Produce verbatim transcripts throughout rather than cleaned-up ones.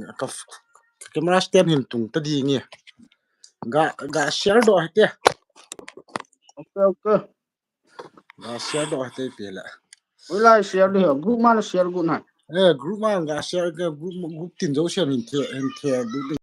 Ka, ka camera stand hin tung ta ding e. Ga, ga share doh hite. Okay, okay. Ga share doh hite pele. Ui lai share doh, group ma la share group na. Eh, group ma ga share, group, group tin jo share hin the, hin the, group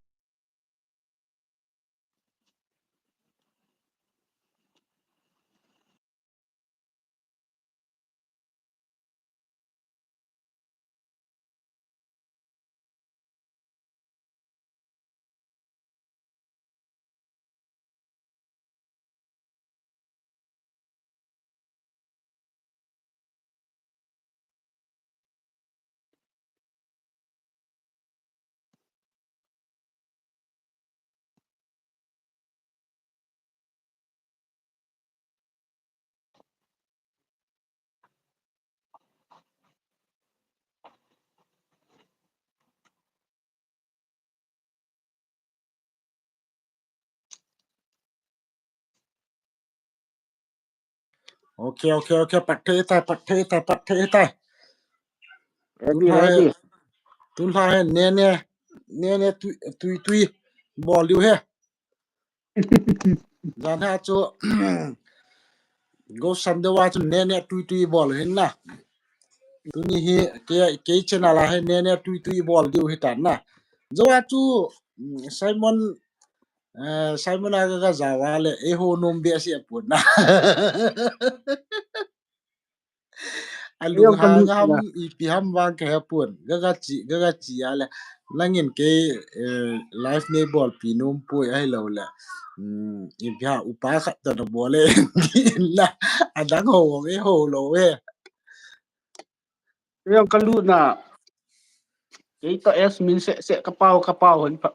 Okay, okay, okay. Pat thei tai, pat thei tai, pat thei tai. Ready, ready. Tun lha he, ne ne, ne ne tui tui tui bol diu he. Jan ha chu Go Sunday a chu ne ne tui tui bol hin na. Tuni hi ke ke channel a he ne ne tui tui bol diu hi tan na. Jo a chu Simon, eh, Simon a ga ga jawa le e ho nom be si apun na. Alung hang ham ipi ham vang ka hepun. Gaga chi, gaga chi a le. Nangin ke, eh, live nei bolpi nom poi ahilou le. Um, ipi ha upa khat ta na bol e. Na, adang ho, e ho lou e. Yang kalu na. Kei to es min se, se kapau, kapau hon pa.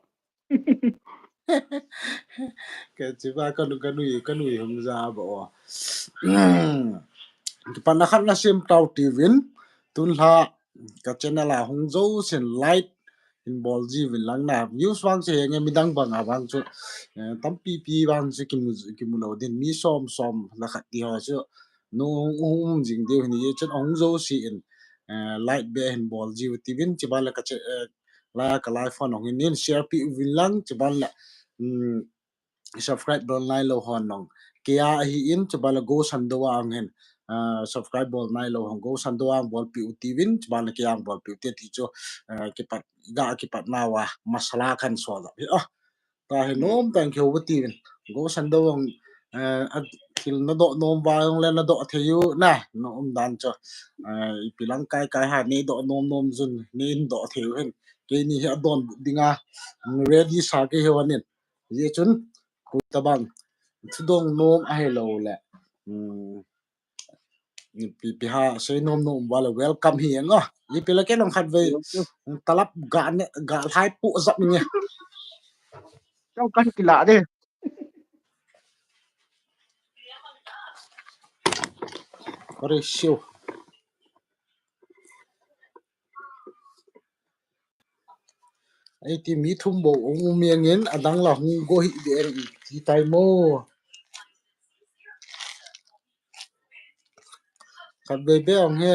Ka chi ba ka nu, ka nui, ka nui hum ja ba o. Kipat na khat na sim tau tivin, tun lha ka channel a hung jo sin like in bol ji vin lang na. Views vang se nge midang bang a vang chu, eh, tampi pi vang se kimu, kimu lou din mi som som la khat ti ho chu. Nu um, um jing diu hin ye chun hung jo si in, eh, like be hin bol ji tivin chi ba la ka che, eh, la ka live phone hung in share pi vin lang chi ba la, um, subscribe bol nai lou hon nong. Kei a hi in chu ba la Go Sunday a hung hin, ah, subscribe bol nai lou hon Go Sunday a bolpi u tivin chu ba la kei a bolpi u te ti chu, ah, kipat ga kipat na wa masala kan so da. Ah, ta he nom tang keu tivin. Go Sunday a hung, ah, thil na do nom va hung le na do thei u na, na um dan chu. Ah, ipi lang kai kai ha nei do nom nom jun nei in do thei u hin. Kei ni hi adon dinga ready sa kei he wanin. Ye chun, ku tabang, thudong nom ahilou le. Hmm. Pi, pi ha, sei nom nom va le welcome hi nga. Ye pi la ke long khat vei. Talap ga ne, ga lhai pu zap ni. Chau kan kila de. Kore siu. Ei ti mi thum bou um um yang in adang la hung go hi de ti tai mo. Khat vei be ong he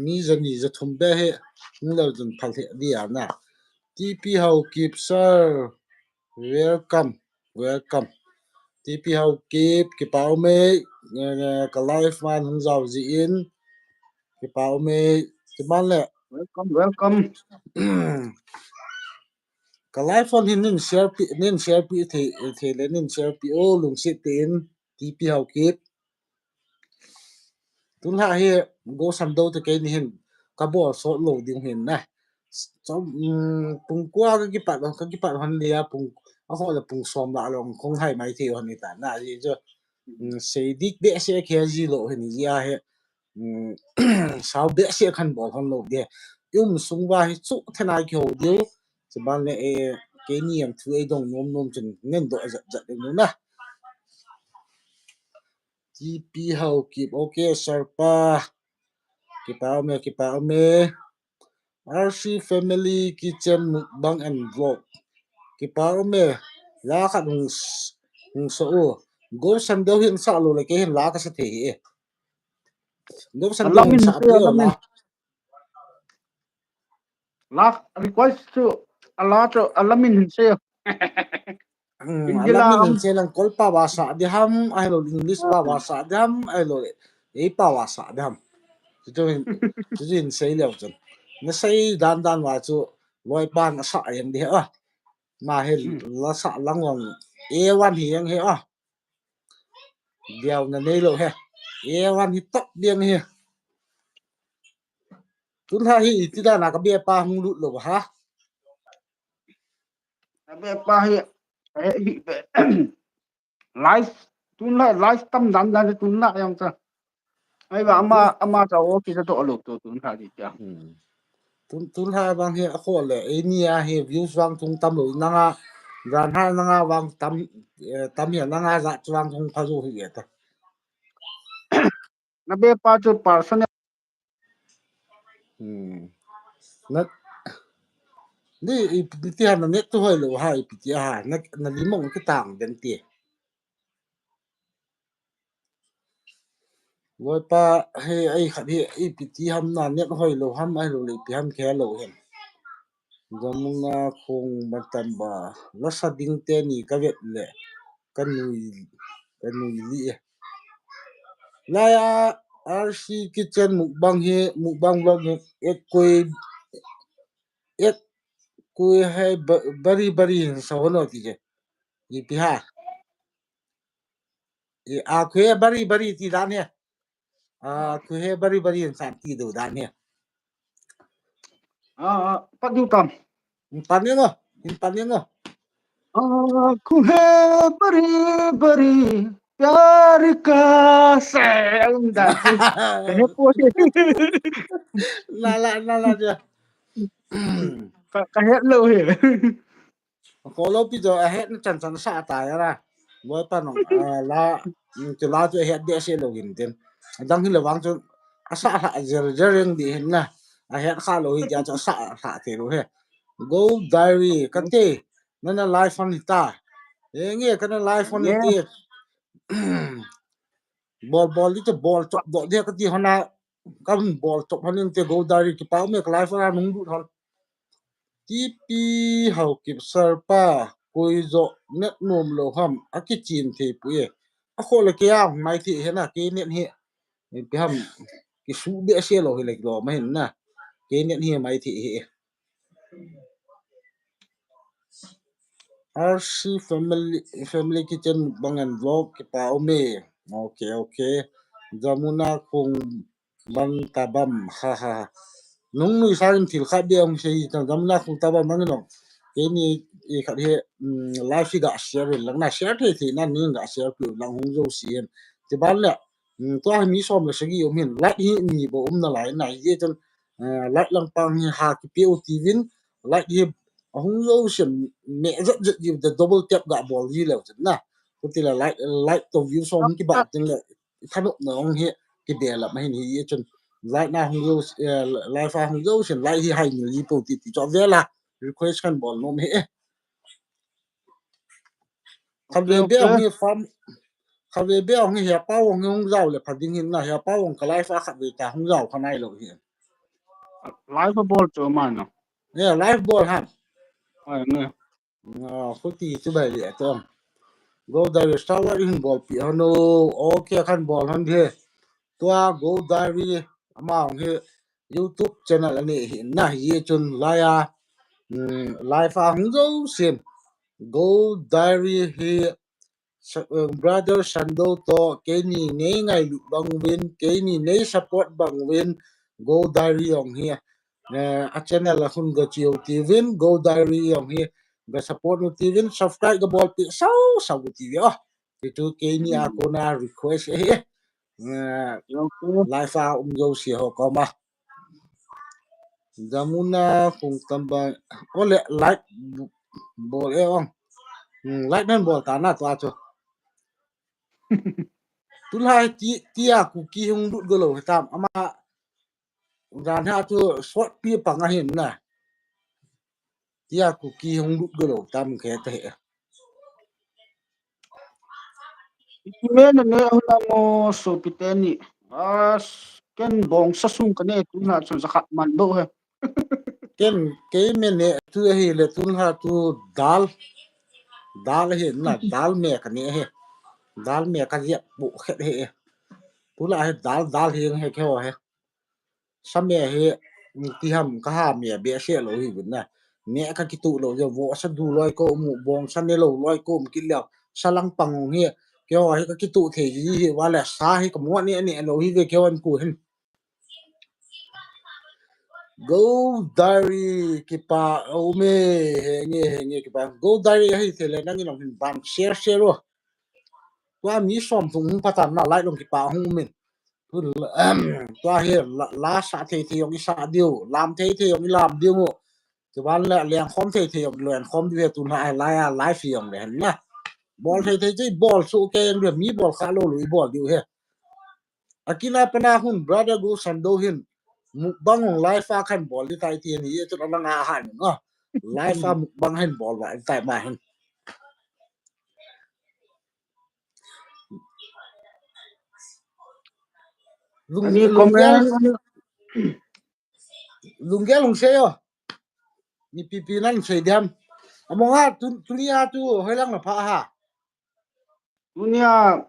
mi jani jathum be he hung lou jun phal he dia na. T P Haokip sir, welcome, welcome. T P Haokip, kipa ume, eh, ka live man hung jao ji in, kipa ume, kiman le. Welcome, welcome. Ka live phone hin nin share pi, nin share pi thei, thei le nin share pi o lungsit te in T P Haokip. Tun lha hi Go Sunday te kei ni hin ka bol sot lou ding hin na. Chom, um, pung kua ka kipat, ka kipat hon lia pung, a ho le pung som la long kong hai mai thei hon ni ta na ji jo. Um, sei dik be se ke ji lou hin ji a he. Um, sao be se khan bol hon lou de. Um sung va hi chu thena ki ho diu. Chuban le, eh, kei ni ang thu ei dong nom nom chun nen do jat jat ding na. T P Haokip, okay, sir pa. Kipa ume, kipa ume. R C Family Kitchen Mukbang and Vlog. Kipa ume. La khat hung s-, hung so u. Go Sunday hin sa lou le kei hin la ka sa thei hi e. Go Sunday hin sa pi o la. La request chu ala chu, ala min hin sei. Hmm, India ala min lam. Hin sei lang, Kol pao a sa ding ham, ahilou English pao a sa ding ham, ahilou le, ei pao a sa ding ham. Chuchu hin, chuchu hin sei leu chun. Na sei dan dan uva chu, loipan asa jeng ding a. Ama hi, hmm, lasa lang lang, A one hi jeng hi a. Diu na neilou hi. A one hi top jeng hi. Tunlha hi iti dan a ka bepa hung lut lou ham. Ka bepa hi, eh, hi be. Live, tunlha live tam dan dan tunlha jong ta. Ai ba ama, ama ta o ki ta to lo to tunlha di cha. Hmm. Tun, tunlha vang hi a khol le, eini a hi views vang tung tam lou, nanga, jan ha nanga vang tam, eh, tam hi nanga ja chu vang tung pha jou hi ta. Na bepa chu personal. Hmm. Na, ni ipi ti ham na net tu hoi lou ham ipi ti ham, na, na limong kitang den ti. Loipa hi, ei khat hi, ipi ti ham na, net hoi lou ham, ahilou le ipi ham khe lou hen. Jamuna Khongban Tamba, lasa ding teni ka vet le, ka nui, ka nui li e. Laiya, R C Kitchen mukbang hi, mukbang vlog hi, ek koi, ek koi hai ba-, bari bari hin sa hono ti je. Ipi ham. E, a, khuhe bari bari ti dan hi. A, khuhe bari bari san ti do dan hi. A, a, pat diu tam. Hin pan jeng o, hin pan jeng o. A, khuhe bari bari, pyar ka se, um, dan. Kahe poi. Nala, nala ja. Ka, kahe lou hi. Ko lou pi jo, ahet na chan chan sa ta ya la. Loipa nong, ah, la, mm, chu la chu ahet behseh lou hin tin. Adang hi le vang chu asa lha jer jer jeng di hin na. Ahet kha lou hi tia chu asa lha thei lou hi. Go Diary, kati. Nana live on hi ta. Enge, kana live on hi ti. Bol, bol di chu bol chop doh di kati hon a. Kan bol chop hon in te Go Diary kipa um e ka live a nung lut hon. T P Haokip sir pa, koi jo net nom lou ham, akichen thei poi e. Akho le kei a hung mai thei hi na, kei net hi. Ipi ham, kisu behseh lou hi le kilom ahin na. Kei net hi mai thei hi e. R C family, family kitchen bang and vlog kipa um e. Okay, okay. Jamuna Khongban Tabam, ha, ha, ha. Nung nui sa in thil khat beh hung sei ta, Jamuna Khongban Tabam nang nong. Keini i khat hi, mm, live hi ga share in lang na share thei thei na ni ga share pi lang hung jo si in. Ti ban le, mm, tua hi mi som le sagi um hin, like hi mi bou um nalai na, ye chun, eh, like lang pang hi ha kipe u tivin, like hi ahung jo sin me zat zat ji the double tap ga bol ji leu chun na. Kuti la like, like to view som ki ba tin le thanop na ong hi ki be la ma hin hi ye chun like na hung jo, eh, live a hung jo sin like hi hai ni ji po ti ti cho ve la request kan bol nom hi e. Khat ve be ong hi farm, khat ve be ong hi pa ong hi hung jao le pha ding hin na, pa ong ka live a khat ve ta hung jao kha nai lou hi. Live a bol chu ma na. Yeah, live bol ham. Ai ne. Ah, khuti chu bai le to. Go Diary star in bol pi hon o. Okay, kan bol hon de. Tua Go Diary ama ong hi YouTube channel ani hi na hi chun laiya, mm, live a hung jo sin. Go Diary hi sa-, eh, brother Sando to keini nei ngailut bang uvin, keini nei support bang uvin, Go Diary ong hi. Eh, a channel a hung ga chiu tivin, Go Diary ong hi. Ga support nu tivin, subscribe ga bol pi sau sau tivin. Oh, titu keini a kona request e. Eh, live a um jo si ho koma. Jamuna Khongban Tabam. Ole like bu-, bol e ong. Hmm, like nan bol ta na tua chu. Tulai ti, tia Kuki hung lut go lou tam. Ama jan ha chu short pi pang ahin na. Tia Kuki hung lut go lou tam khe te. Me na me hula mo so piteni. As ken bong sa sung kane tu na chun sa khat man do he. Ken, kei me neh tu ahi le, tun lha tu dal. Dal ahi na, dal me ka neh ahi. Dal me ka jep bu khet ahi. Tu la ahi dal, dal hi ahi keiho ahi. Sa me ahi, ti ham ka ha me behseh lou hi vin na. Neh ka kituh lou, jo vohsa du loi ko mu, bongsa ne lou loi ko mu kit leu. Sa lang pang hi, keiho ahi ka kituh thei ji hi, va le sa hi ka mu neh neh lou hi ve keiho an ku hin. Go Diary kipa ume, henge, henge kipa. Go Diary ahi thei le nangin long hin ban share, share o. Tua mi som thum hung patan na like long kipa hung umin. Tua hi la, la sa thei thei jong i sa diu, lam thei thei jong i lam diu mo. Chuban le leng khom thei thei jong leng khom diu he tun ha lai a live jong le hen na. Bol thei thei chu i bol su ke jong le mi bol kha lou lou i bol diu he. Akina pana hun brother Go Sando hin mukbang hung live a khan bol di tai ti ni e chu la nga han no. Live a mukbang hin bol va tai ma hin. Lung, ani lung, comment. Lunggel lungsei o. Ni pipi nan sei diam. Among ha tun, tunia tu hoilang na pha ha. Tunia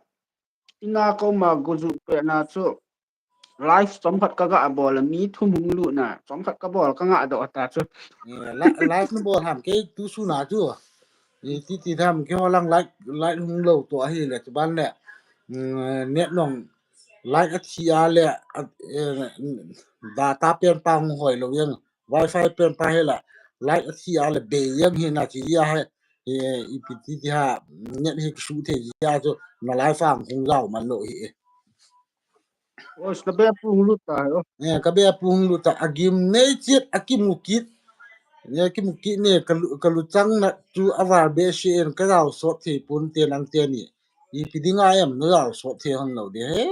ina ko ma go ju pe na chu. Live chomkhat ka ga bol mi thum hung lut na. Chomkhat ka bol ka nga doh ta chu. Eh, li-, live na bol ham ke tu su na chu. I ti ti tham keiho lang light, light hung lou to ahi le chuban le. Mm, net nong light athi a le, a, eh, data pen pa hung hoi lou jeng. Wi-Fi pen pa hi la light athi a le bei jeng hi na ti a he. Eh, ipi ti ti ha net hi kisu thei ji a chu na live a hung jao man lou hi. Os, ka be pu hung lut ta, o. Eh, ka be pu hung lut ta. A gim nei chet, a kimu kit. Ne kimu kit ne ka lu, ka luchang na chu a var behseh in ka jao sot thei pon te nang te ni. Ipi dinga em na jao sot thei hon lou de. He,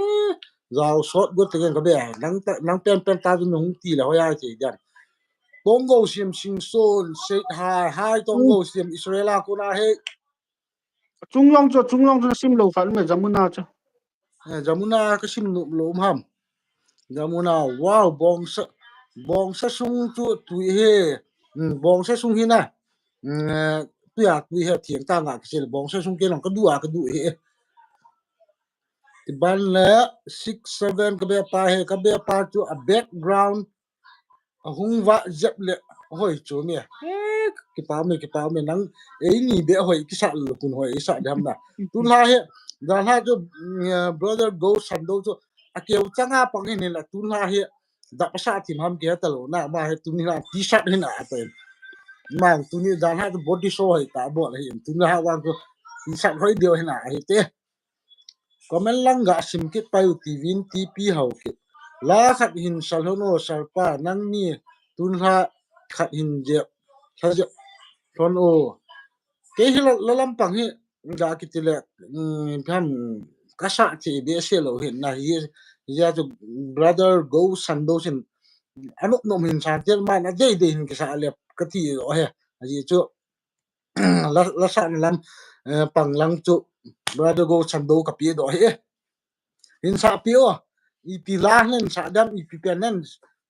jao sot got te ka be. Nang ta, nang pen pen ta chu na hung ti la hoi a che jan. Tonggo Siam Singson, say hi, hi Tonggo Siam Israel a kona he. Chunglong chu, chunglong chu sim lou khat me Jamuna chu. Eh, Jamuna ka sim nu lou ham. Jamuna, wow, bongsa, bongsa sung chu tui he. Hmm, bongsa sung hi na. Hmm, eh, tui a tui he thiang ta nga ka sil bongsa sung ke long ka du a ka du he. Ti ban le six seven ka be pa he, ka be pa chu a background a hung va jep le hoi chu mi. He, kipa me, kipa me nang, ei ni be hoi kisa lo kun hoi sa dam na. Tun la he, dan ha chu, mm, brother Go Sando chu, a keu changa pang hin la tun la he, da pa sa thim ham ke ta lo na, ma he tun la T-shirt hin a ta. Ma tun ni dan ha chu body show hoi ta bol hi, tun la ha wang chu T-shirt hoi deu hin a hi te. Comment lang ga sim kit pai u ti vin T P hau kit. La khat hin sa lhon o, Sarpa, nangni tun la khat hin jep, la jep lhon o. Kei hi la, la lampang hi ga kiti le, mm, pham ka sa che behseh lou hin na hi, hi a chu brother Go Sando sin anop nom hin sa tel man a dei dei hin kisa le ka ti o he. A ji chu la, la sa na lam, eh, pang lang chu brother Go Sando ka pi doh hi. Hin sa pi o. Ipi la nen sa dam ipi pen nen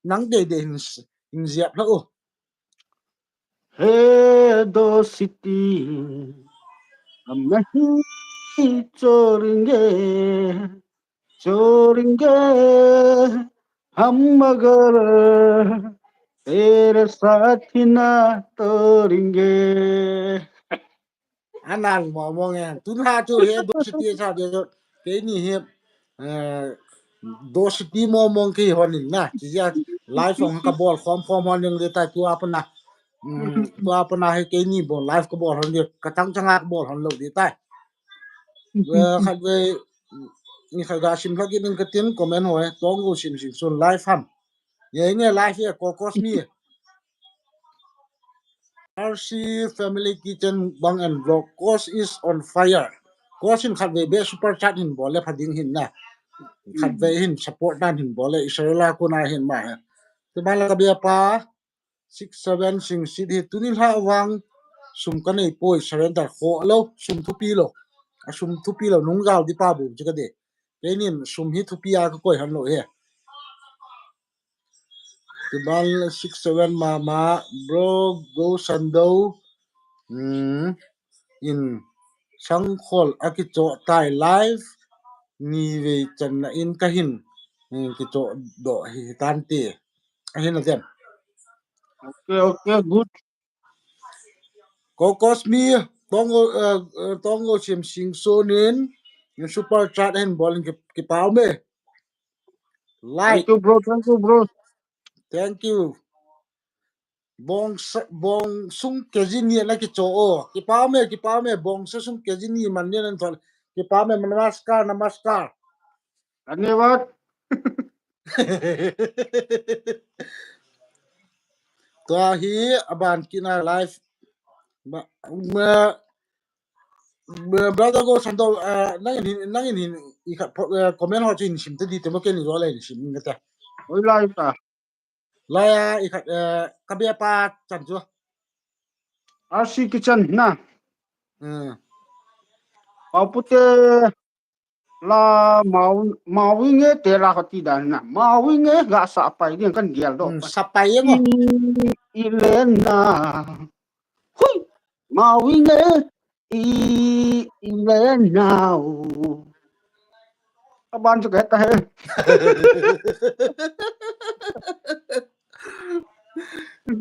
nang dei dei hin s-, hin jep la o. He do city. Hum nahi choringe. Choringe hum magar tere saath hi na todenge. Anan mo mo nge. Tun ha chu he do city sa de chu. Kei ni he, eh, do city mo mo kei hon in na. Ti ya live hong ka bol khom khom hon in le ta tu apna. Mm, tu apna he kei ni bol live ka bol hon de. Ka tang changa ka bol hon lou de ta. Eh, khat ve, ni khat ga sim lhak in ka tin comment hoi, Tonggo Siam Singson live ham. Ye nge live ye, ko kos mi. R C Family Kitchen Mukbang and Vlog, kos is on fire. Kos in khat ve be super chat hin bol le pha ding hin na. Khat ve hin support dan hin bol le Israel a kona hin ma he. Tu ba la ka be pa. Six seven sing sit hi tuni lha vang sum ka nei poi surrender kho lo sum thupi lo. A sum thupi lo nung jao di pa bu chu ka de. Keinin sum hi thupi a ka koi han lo he. Tubal six seven mama, bro, go Sando. Hmm. In Sangkhol akicho tai live. Ni vei channa in kahin. Hmm, kicho do hi tante. Ahin atem. Okay, okay, good. Kokos mi, Tongo, uh, uh, Tongo Sim Sing Sonin, super chat hen bol ki, kipa ume. Like. Thank you, bro. Thank you, bro. Thank you. Bong, bong sung kejini na kicho o. Kipa ume, kipa ume, bong sung kejini man ni nan thol. Kipa ume, namaskar, namaskar. Dhanyavad. Tua hi aban kina live. Ba, ma, ma, brother go Sando, uh, nangin hin, nangin hin, i ka, uh, comment ho chu hin sim te di te mo keni jo le hin sim ngata. Oi lai ta. Lai a, i ka, uh, ka be pa chan chu. R C Kitchen na. Hmm. Pau pute la mau, mau inge te la kati dan na. Mau inge ga sa pai ding kan gel do. Hmm, sa pai ye ngo. I, i len na. Hui. Mau inge. I, i len na. Aban chu ka ta he.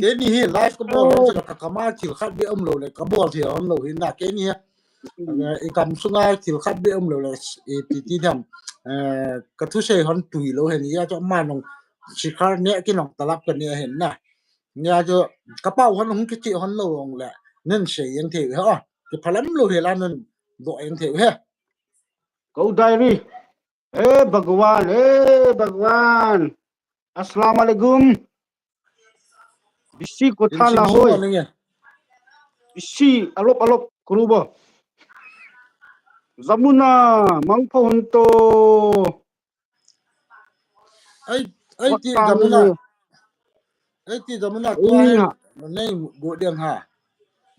Keni hi live ka bol hon chu ka kama thil khat be um lo le ka bol thei hon lo hin na keni hi. I kam sunga thil khat be um lo le i ti ti tham. Ka thusei hon tui lo hin ya chu ma nong sikhar ne ki nong talap ka ne hin na. Nia chu ka pau hon hung kichi hon lo ong le nen sei yang thei ha. Ki phalam lo he la nen do yang thei he. Go diary. He Bhagwan, he Bhagwan. Assalamu alaikum. Bisi kotha la hoi. Bisi alop alop kuruba. Jamuna mangpho hunto. Ai, ai ti Jamuna. Ai ti Jamuna tua hai. Nei go ding ha.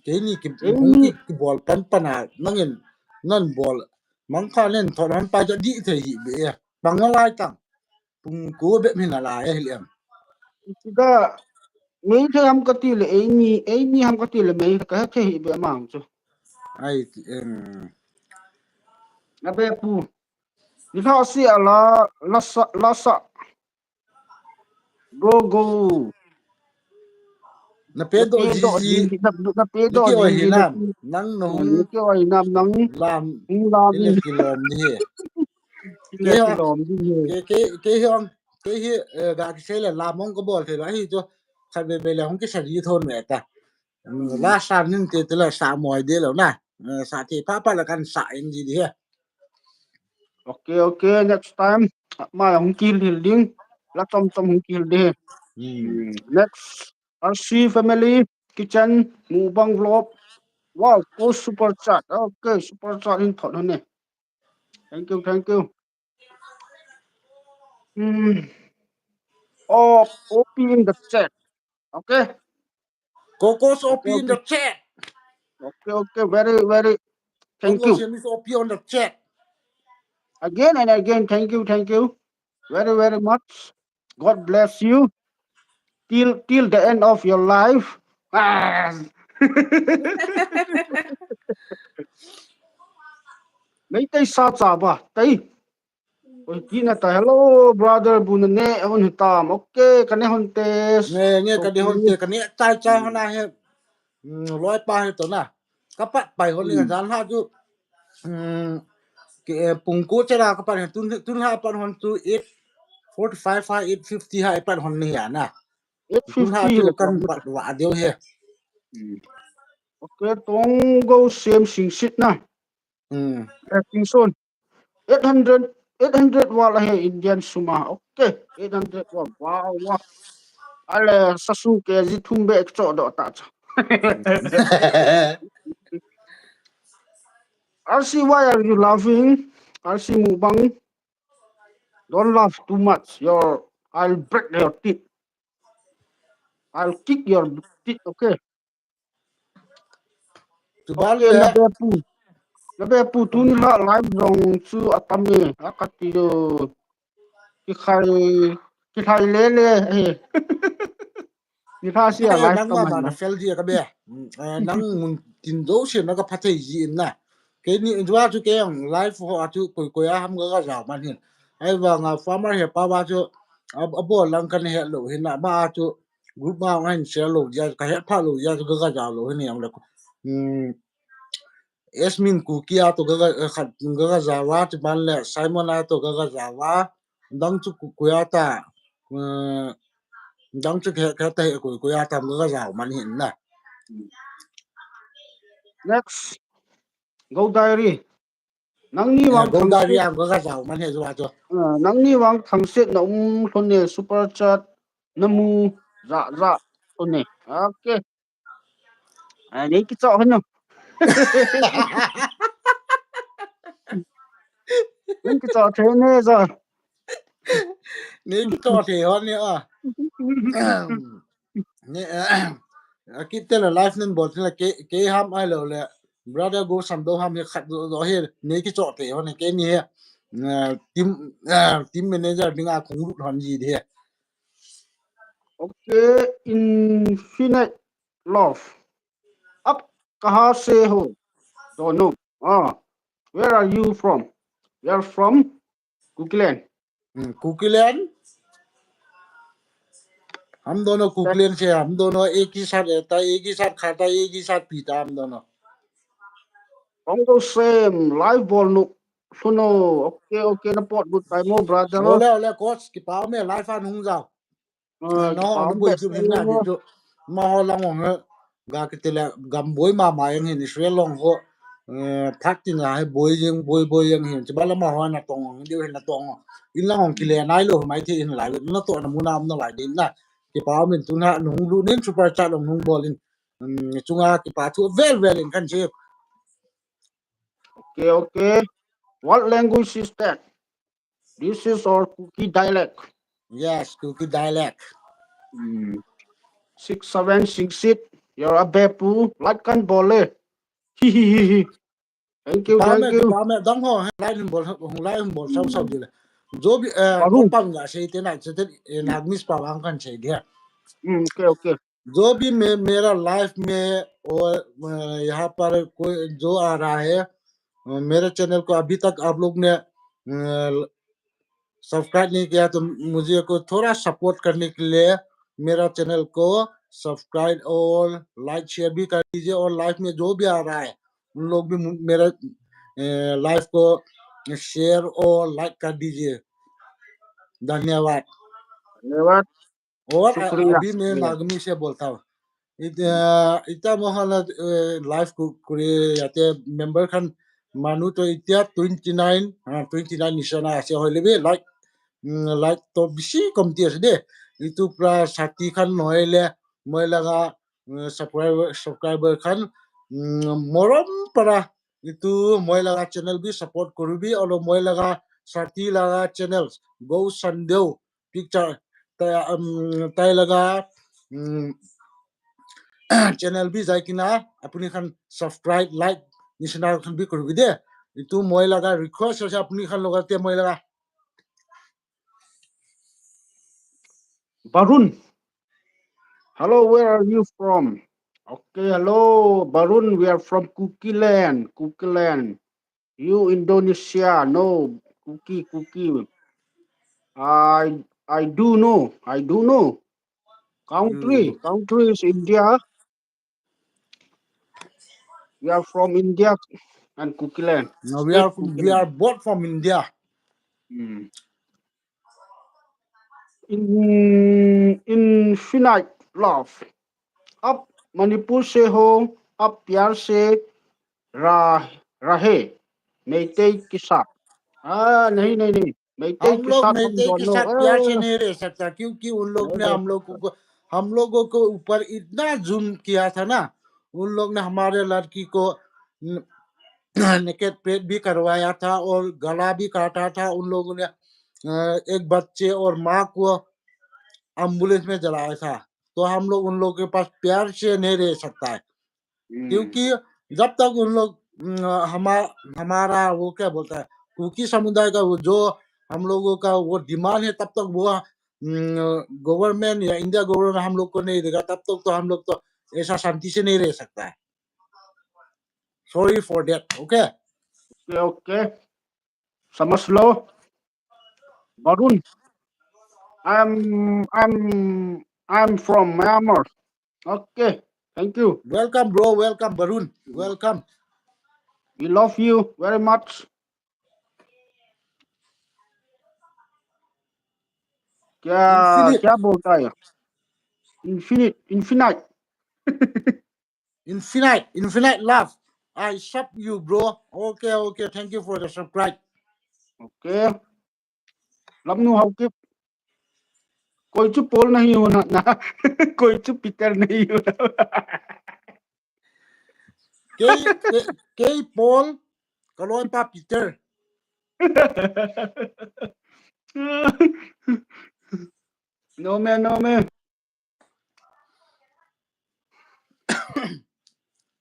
Keini ki, ki bol pan pan a nangin nan bol. Mangpha nen thon han pa ja di thei hi be. Bang na lai tang. Pung ko be min a lai hi lem. Ti da mei thei ham kati le eini, eini ham kati le mei ka thei hi be mang chu. Ai ti em. Na be pu. Ni tha si ala lasa lasa. Go go. Na pe do ji ji. Na pe do ji na. Nang no. Ni ke oi nam nang. Lam. Lam. Ile kilom ni. Ile kilom ni. Ke ke ke hiong. Ke hi ga ki sei le lam ong ko bol thei lo hi chu. Khat be be le hong ki sa ji thon me ta. La sa nin te te la sa moi de lo na. Sa te pa pa la kan sa in ji di he. Okay, okay, next time. Ma hung kihil ding. La chom chom hung kihil de. Next, R C family kitchen mukbang vlog. Wow, ko super chat. Okay, super chat in thot ne. Thank you, thank you. Hmm. Oh, O P in the chat. Okay. Kokos O P in the chat. Okay, okay, very, very. Thank you. Kokos is O P on the chat. Again and again, thank you, thank you very, very much. God bless you till till the end of your life. Ah. Meitei sa cha ba, tei. Oi, kina ta, hello, brother, bu na ne hon hitam. Okay, ka ne hon te. Nge, nge, ka ne hon te, ka ne chai chai hon a he. Loi pa he to na. Ka pat pai hon ni jan ha chu. Pung ko che la ka pat he tun tun ha pat hon chu eight forty five ha eight fifty ha pat hon ni ya na. Tun ha chu kan pat wa deu he. Okay, tong go sem sing sit na. Hmm. Sing son. Eight hundred, eight hundred wala he Indian suma. Okay, eight hundred wala. Wow, wow. Ale sasu ke ji thum be cho do ta cha. R C, why are you laughing? R C mukbang. Don't laugh too much. Your I'll break your teeth. I'll kick your teeth, okay? Tuba le. Na be pu. Na be pu tun la live jong chu atam e. Akati yo. Ki khai, ki khai le le. Eh. Ni tha sia live ka man na fel ji ka be. Nang mun tin jo sia na ka phathei ji in na. Keini jua chu kei ang live ho a chu koi koi a ham ka ka jao man hin. Ahivanga farmer he pa va chu a bol lang kan he lo hin na ma chu group ma ang hin share lo ja ka he pha lo ja chu ka ka jao lo hin yang le. Esmin Kuki a to gaga khat gaga jawa ti ban le Simon a to gaga jawa dang chu Kuki a ta dang chu khe khe ta he Kuki a ta gaga jaw man hin na. Next. Go Diary. Nangni vang Go Diary a gaga jaw man he jawa chu. Nangni vang thangset na um thon ne super chat na mu ja ja thon ne. Okay. Nei kicho hon no. Nei kicho the ne jo. Nei kicho the hon ne a. Ne a kit te la live nen bol te la ke ke ham ai lo le. Brother Go Sando ham he khat do he nei kicho the hon ne keini he. Team team manager dinga khong lut hon ji de. Okay, Infinite Love. Aap kahan se ho? Dono. Ah, where are you from? We are from Kukiland. Hmm, Kukiland? हम दोनों कुकीलैंड से, हम दोनों एक ही साथ रहता है, एक ही साथ खाता है, एक ही साथ पीता है हम दोनों। Congo same, live bol nu. Suno, okay, okay, na pot good time mo, brother. Ole, ole, coach, kipa me live a nung jao. No, no boi chu hin na di chu. Ma ho lang ong ga kitile gam boi mama yang hin Israel long ho. Phat tin a he boi jeng boi boi yang hin. Chiba lama ho na tong ong diu hin na tong ong. In lang ong kile nai lo mai thi hin lai. Na to na mu na am na lai din na. Kipa min tu na nung lu nin super chat long nung bol in. Chunga kipa thu vel vel in kan chi. Okay, okay. What language is that? This is our Kuki dialect. Yes, Kuki dialect. Hmm. Six seven six six. You're a bepu. Lat kan bole. Hi hi hi hi. Thank you, thank you. Dang ho, lai hum bol, lai hum bol, sau sau dile. Jo bhi, eh, pang ga sei te na, sei te, eh, Nagamese pa ang kan sei dia. Hmm, okay, okay. जो भी मे, मेरा लाइफ में और यहाँ पर कोई जो आ रहा है, मेरे चैनल को अभी तक आप लोग ने सब्सक्राइब नहीं किया, तो मुझे को थोड़ा सपोर्ट करने के लिए मेरा चैनल को सब्सक्राइब और लाइक शेयर भी कर दीजिए। और लाइफ में जो भी आ रहा है, उन लोग भी मेरा लाइफ को शेयर और लाइक कर दीजिए। धन्यवाद। धन्यवाद। और अभी मैं नागमी से बोलता हूँ। Ita mohan la live ku kuri yate member khan manu to itia twenty nine, twenty nine nisana ase hoile bi like, like to bisi komti ase de. Itu pra sati khan noile moi laga subscriber, subscriber khan morom para itu moi laga channel bi support kuribi, olo moi laga sati laga channels Go Sandeu picture tai laga channel bi jai kina apuni khan subscribe, like, nisana khan bi kuribi de. Itu moi laga request ase apuni khan loga te moi laga. Barun. Hello, where are you from? Okay, hello, Barun. We are from Kukiland. Kukiland. You Indonesia, no, Kuki, Kuki. I, I do know, I do know. Country, country is India. We are from India and Kukiland. No, we are, we are both from India. Hmm. In, infinite love. आप मणिपुर से हो, आप प्यार से रह, रहे, मेइतेई के साथ। आ, नहीं, नहीं, नहीं, मेइतेई के साथ हम दोनों, मेइतेई के साथ प्यार से नहीं रह सकता, क्योंकि उन लोग ने हम लोग को, हम लोगों के ऊपर इतना जुल्म किया था ना, उन लोग ने हमारे लड़की को नेकेड प्रेड भी करवाया था और गला भी काटा था उन लोगों ने। एक बच्चे और माँ को एम्बुलेंस में जलाया था, तो हम लोग उन लोगों के पास प्यार से नहीं रह सकता है, क्योंकि जब तक उन लोग हमा, हमारा वो क्या बोलता है, कुकी समुदाय का वो जो हम लोगों का वो डिमांड है, तब तक वो हम्म, गवर्नमेंट या इंडिया गवर्नमेंट हम लोग को नहीं देगा, तब तक तो हम लोग तो ऐसा शांति से नहीं रह सकता है। Sorry for that, okay? Okay, okay. समझ लो। Varun, I'm I'm I'm from Myanmar. Okay, thank you. Welcome, bro. Welcome, Barun. Welcome. We love you very much. क्या Infinite. क्या बोलता है? Infinite, infinite. Infinite, infinite love. I shop you, bro. Okay, okay. Thank you for the subscribe. Okay. लमनू हाउकिप, कोई चु पोल नहीं होना ना, कोई चु पितर नहीं होना। Kei, kei, kei Paul, kaloi pa Peter. No man, no man.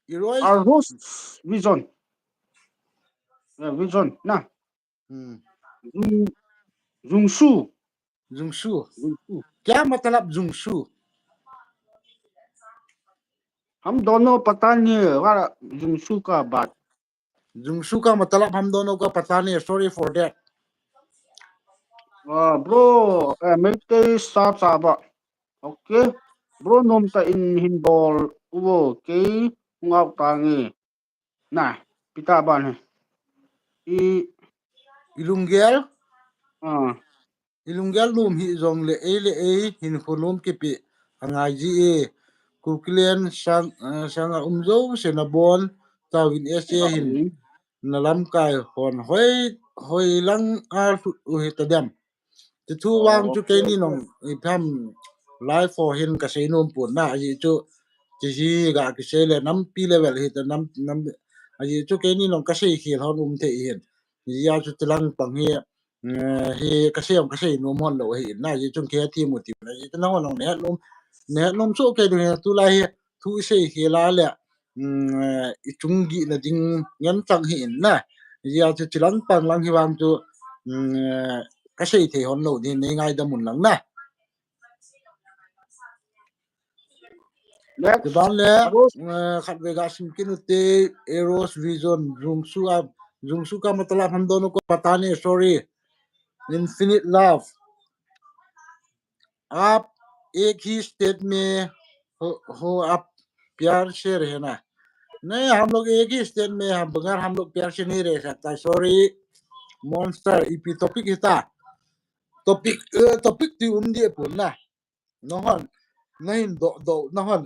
Iroi. Arhus Vision. Yeah, Vision. Nah. Hmm. Zung, Zungsu. Zungsu. Zungsu. Kya matlab Zungsu? हम दोनों पता नहीं है, वाला जुमसू का बात। जुमसू का मतलब हम दोनों का पता नहीं है, sorry for that। Ah, bro, eh, Meitei sa sa ba. Okay. Bro, nom ta in hin bol. Uvo, kei, ngau ta nge. Na, pita ban he. I, Ilunggel? Ah. Ilunggel lum hi jong le ei le ei hin khulum kipi angai ji e. Kukilen sang, eh, sanga um jo se na bon tawin ese hin na lamkai hon hoi, hoi lang a hlut u hi ta dem. Ti thu vang chu keini nong i pham live for hin ka sei nom pun na, aji chu ti ji ga ki sei le nampi level hi ta nam, nam, aji chu keini nong ka sei khel hon um thei hin. Ji a chu ti lang pang hi, eh, hi ka sei ong ka sei nom hon lo hi na, aji chu ke ti mu ti na, aji chu na hon nong ne nom, ne nom so ke du hi tu lai hi thu i sei khel a le, mm, eh, i chung gi na ding ngen chang hi in na. Ji a chu ti lang pang lang hi vang chu, mm, eh, ka sei thei hon lo ni nei ngai da mun lang na. Next. Ti ban le, Arhus. Eh, khat ve ga sim kin u te, Eros Vision, Zungsu a, Zungsu ka matlab hum dono ko pata nahi, sorry. Infinite love. आप एक ही स्टेट में हो, हो आप प्यार से रहना। नहीं, हम लोग एक ही स्टेट में हैं, बगैर हम लोग प्यार से नहीं रह सकता। Sorry, monster, ipi topic hita. Topic, eh, topic ti um di pun na. Nahon, nahin do, do, nahon,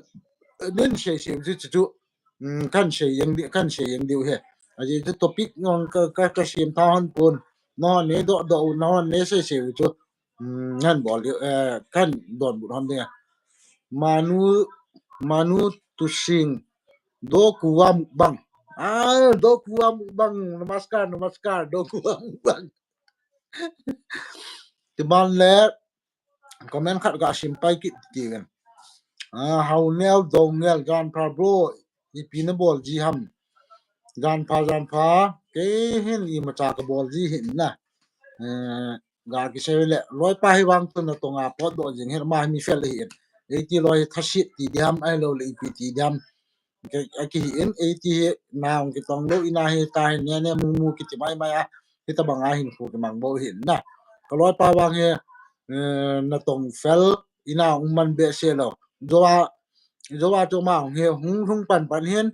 eh, nin sei sei di chu chu. Mm, kan sei yang di, kan sei yang di he. Aji chu topic nong ka, ka, ka sim tha hon pun. Nahon ne do, do, nahon ne sei sei chu. Mm, ngan bol di, eh, kan don but hon di. Manu, Manu Tusing. Dokuwa mukbang. Ah, Dokuwa mukbang. Namaskar, namaskar. Dokuwa mukbang. Ti ban le, comment khat ga sim pai kit ti ven. Ah, Haunel Dongel, janpha bro, ipi na bol ji ham. Janpha, janpha, kei hin imacha ka bol ji hin na. Eh, ga ki sei le, loi pa hi vang tu na tonga pot do jing hin ma mi fel hin. Ei ti loi thasit ti diam, ai lo le ipi ti diam. Ke, a ki hin, ei ti hi, na ong ki tong lo, ina hi ta hin, ne, ne, mu, mu, ki ti mai, mai a, hi ta bang a hin, khu ki mang bo hin na. Ka loi pa vang hi, eh, na tong fel, ina ong man be se lo. Jowa, jowa jo ma ong hi, hung, hung pan pan hin,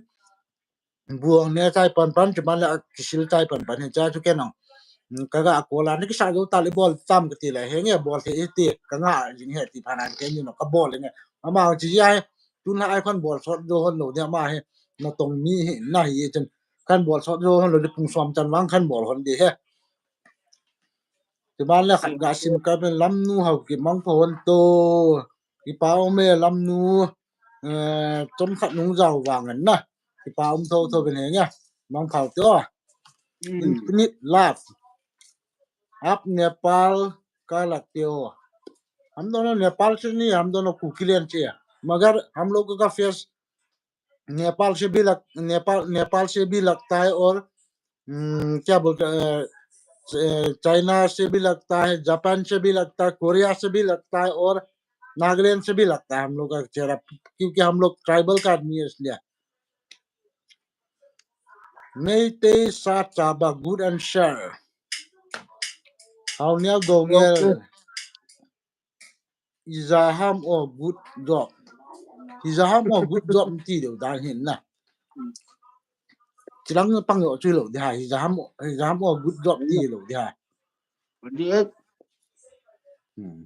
buang ne chai pan pan, ti man le a ki sil chai pan pan hin, cha chu ke nong. Mm, ka ga ko la, ni ki sa jo ta le bol tam ka ti le, he nge bol the i ti, ka nga jing he ti pha na ke ni no, ka bol le nge. Ama ong chi ya, tun la ai khon bol sot jo hon lo, ni ama he, na tong mi hi, na hi chen. Kan bol sot jo hon lo di pung som chan vang kan bol hon di he. Ti ban le khat ga sim ka pen lam nu hau ki mang pho hon to. Ki pa o me lam nu, eh, chom khat nung jau vang an na. Ki pa um tho tho pen he nya. Mang phau to. Infinite love. आप नेपाल का लगते हो। हम दोनों नेपाल से नहीं, हम दोनों कुकीलैंड से हैं। मगर हम लोगों का फेस नेपाल से भी लग, नेपाल, नेपाल से भी लगता है और, हम्म, क्या बोलते हैं, अ, चाइना से भी लगता है, जापान से भी लगता है, कोरिया से भी लगता है और नागालैंड से भी लगता है हम लोग का चेहरा, क्योंकि हम लोग ट्राइबल का आदमी है इसलिए। Meitei Sa Chaba, good answer. Hau nial do ngel. Hijaham o good job. Hijaham o good job ti deu dan hin na. Chilang pang yo chui lo di ha. Hijaham o, hijaham o good job ti lo di ha. Di et. Hmm.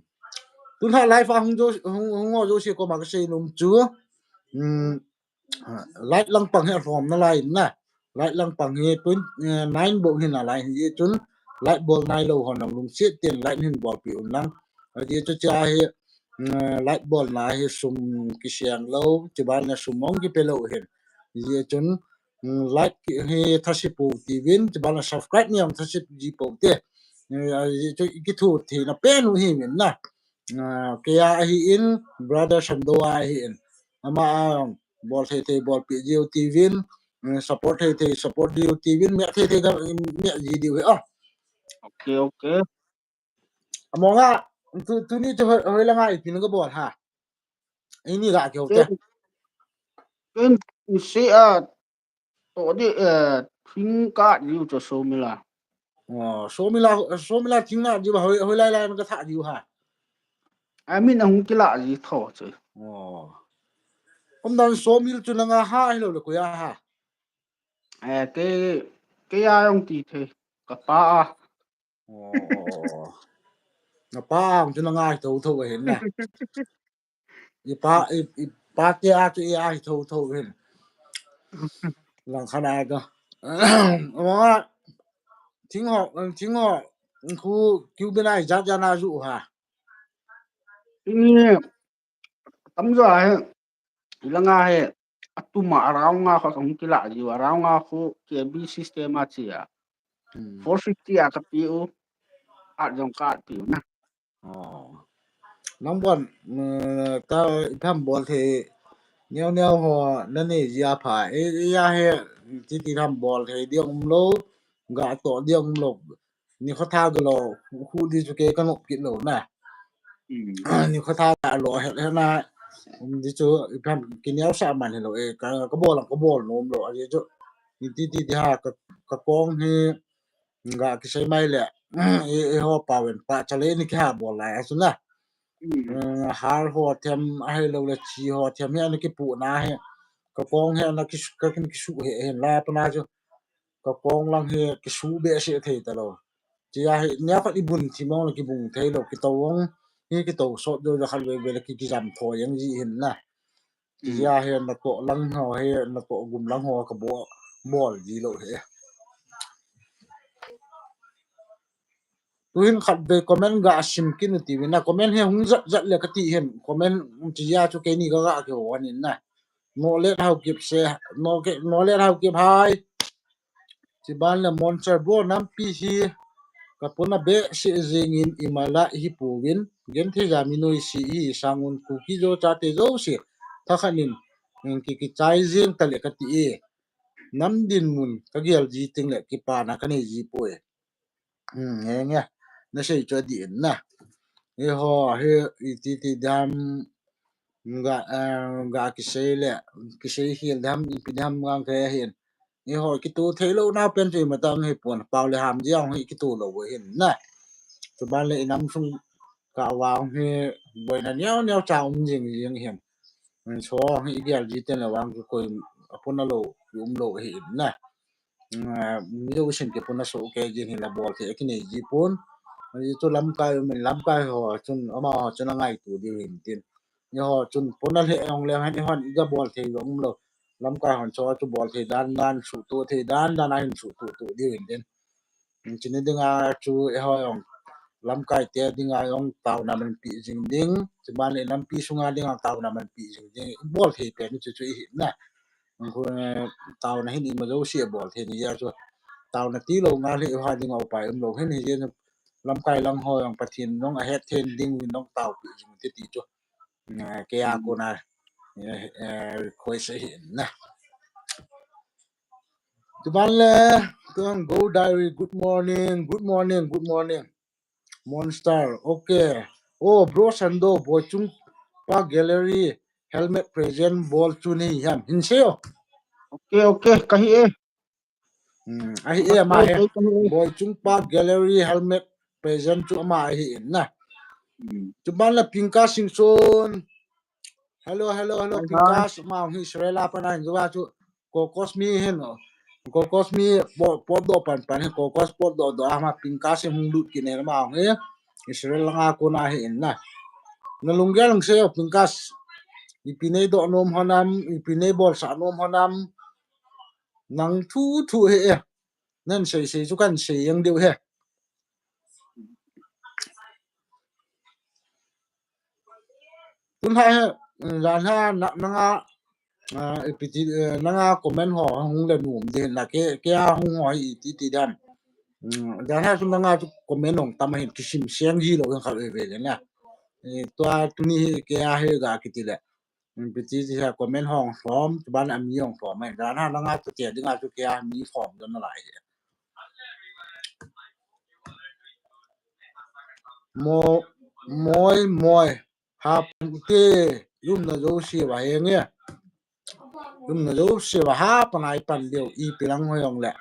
Tun ha live a hung jo, hung, hung o jo si ko ma ka sei num chu. Hmm. Light lang pang hi a hlom na lai na. Light lang pang hi twenty, eh, nine bo hin a lai hi chun light bol nai lo hon lang lungset ten light hin bol pi un lang. A di chu cha hi, mm, light bol na hi sum kisiang lo, chiban na sum ong kipe lo hin. Di chun, mm, light ki hi thasi po ti vin, chiban na subscribe ni ong thasi ji po te. Eh, a di chu ki thu thi na pen u hi min na. Ah, kei a hi in, brother Sando a hi in. Ama a bol thei thei bol pi diu ti vin, mm, support thei thei support diu ti vin, meh thei thei ka, meh ji diu he, ah. Okay, okay. Among a, tu, tuni chu hoi, hoi lang a ipi na ka bol ha. Ini ga keu te. Ken, ken si a, to di, eh, thing ka diu chu so mi la. Oh, so mi la, so mi la thing na diu hoi, hoi lai lai na ka tha diu ha. A min a hung kila ji tho chu. Oh. Om dan so mi chu na nga ha hi lo le ko ya ha. Eh, ke, ke ya yong ti the. Ka pa a. Oh. Na pa ang chu na ngai tho tho hin na. I pa, i, i pa ke a chu i a hi tho tho hin. Lang khan a ka. Wa, thing ho, thing ho, khu Cuban ai jat jat na ju ha. Ini, tam jo a he, ilanga he, atuma around nga kho kong kila ji, around nga kho K B system a chi a. Hmm. Four fifty a ka pi u, at jong ka pi u na. Oh. Nang bon, mm, ta i tham bol thei, neo neo ho, na nei ji a pha, e, e ya he, ti ti tham bol thei, di ong um lo, ga to di ong um lo. Ni kho tha ga lo, khu di chu ke ka nop kit lo na. Hmm. Ni kho tha ga lo, he, he na, um, di chu, i phan, ki neo sa man he lo, e, ka, ka bol, ka bol nom lo, a di chu, ni ti ti di ha, ka, ka kong he, ga ki sei mai le, e, e ho pa ven, pa cha le ni ki ha bol lai, a su na. Hmm. Eh, har ho them, a he lo le chi ho them, he na ki pu na he, ka kong he na ki su, ka kin ki su he, he la pa na chu. Ka kong lang hi kisu behseh thei ta lo. Chia hi, nia khat i bun thim ong le kibung thei lo, kito ong, hi kito sot deu le khat veve le ki, kijam tho jeng ji hin na. Chia hi na toh lang ho hi, na toh gum lang ho ka bo, bol ji lo hi. Tu hin khat ve comment ga sim kin u ti vin na, comment hi hung jat jat le ka ti hin, comment chia chu keini ka ga ki ho hin na. Nolet Haokip se, no ke, Nolet Haokip hai. Chiban le Monster bro nampi hi. Ka puna behseh jingin imala hi puvin. Genthei jami noi si i sangun Kuki-Zo chate jouse. Thakhanin, mm, ki, kichai jing ta le ka ti e. Nam dinmun ka gel ji teng le kipana ka nei ji poi. Hmm, nge nge. Na sei chu a di in na. Hi ho, hi, i ti ti dam, ga, eh, ga kisei le, kisei hil dam, ipi dam gang ke hin. Hi ho, kitu thei lo na pen chu i matang hi pon, pau le ham jiang hi kitu lo hin na. Chuban le i nam sung ka vang hi, boina neo neo cha um jing jing hin. Min so hi i gel ji ten le vang chu koi, a pon a lo, um lo hin na. Ah, mi jousen kipuna soh kei jin hin la bol thei a kinei ji pon. Ahi chu lamkai, min lamkai ho chun, ama ho chun a ngaitu diu hin tin. Ni ho chun puna le ong le hen, i hon i ga bol thei jong um lo. Lamkai hon chu chu bol thei dan dan, suhtuh thei dan dan a hin suhtuh tuh diu hin tin. Chini dinga chu i ho jong lamkai te dinga jong taona manpi jing ding. Chuban le lampi sunga dinga taona manpi jing ding. Bol thei pen chu chu i hin na. Khu, eh, taona hin ima jouse bol thei ni ja chu. Taona ti lo nga le ha ding upai um lo hin hi je lamkai lang ho jong Pathen nong a het thei ding vin nong taopi jing ti ti chu. Eh, ke a kona, eh, eh, request ahi na. Chuban le, Tuang Go Diary, good morning, good morning, good morning. Monster, okay. Oh, bro Sando, Boichung Park Gallery helmet present bol chu nei ham. Hin seo. Okay, okay, kahi e. Hmm, ahi e ama he. Boichung Park Gallery helmet present chu ama ahi in na. Hmm. Chuban la Pinka Singson. Hello, hello, hello, Pinka, ama hi Israel a pana hin chu. Kokos mi hin o. Kokos mi pot do pan pan hin kokos pot do do ama Pinka Sing hung lut kine ama hi. Israel langa kona hi in na. Na lunggel lang seo Pinka. Ipi nei do nom honam, ipi nei bolsa nom honam. Nang thu thu he e. Nan sei sei chu kan sei yang deu he. Tun ha he, jan ha nanga, ipi ti, nanga comment ho hung le nom de na ke, ke a hung ho hi ti ti dan. Jan ha chu nanga chu comment hung tam hin kisim seng ji lo hin kha ve ve le na. Tua tuni hi ke a he ga kiti le. Ipi ti ti ha comment hung som, chuban ami hung som. Jan ha nanga chu ti dinga chu ke a mi som don na lai. Mo, moi, moi. Hapan ute, lum na jo si va henge. Lum na jo si va hapan ai pan leo ipi lang ho jong le.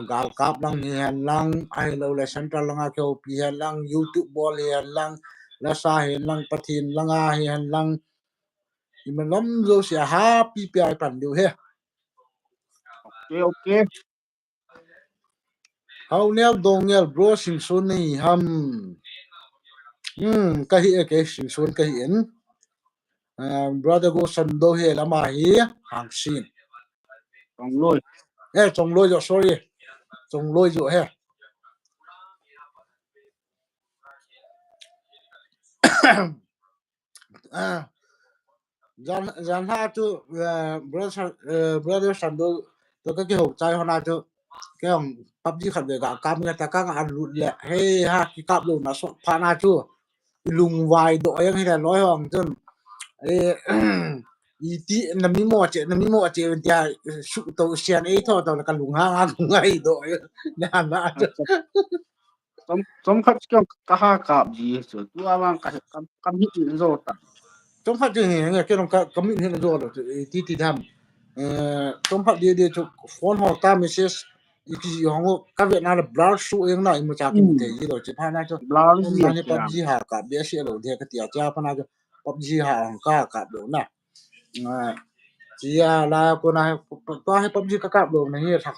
Gal kap lang hi hen lang, ahi lo le central langa keu pi hen lang, YouTube bol hi hen lang, lasa hi hen lang, Pathen langa hi hen lang. Iman lom jo si a happy pi ai pan leo he. Okay, okay. Hau neo dong neo bro Singson nei ham. Hmm, kahi e ke Singson kahi en. Brother Go Sando he lama hi hang sin. Chongloi. Eh, Chongloi jo, sorry. Chongloi jo he. Jan, jan ha chu brother, brother Sando to ka kihou chai hona chu kei hung PUBG khat ve ga kap nge ta ka nga lut le hei ha kikap lo na so pha na chu lungvai do yang hi le loi hong chun e iti na mi mo che na mi mo che tia su to sian e tho to ka lung ha ha ngai do na na chu. Chom, chomkhat chu ka ha kap ji chu. Tua vang ka, ka, ka mit hin jo ta. Chomkhat chu hi nge ke long ka, ka mit hin jo lo chu ti ti dam. Eh, chomkhat di di chu phone ho ta message i ki ji hong ka ve na la blur su eng na i mu cha ki mu te ji lo che pha na chu. Blur ji na ni PUBG ha ka be se lo de ka ti a cha pha na chu PUBG ha hong ka ka lo na. Chia la ko na he PUBG ka ka lo na hi tha.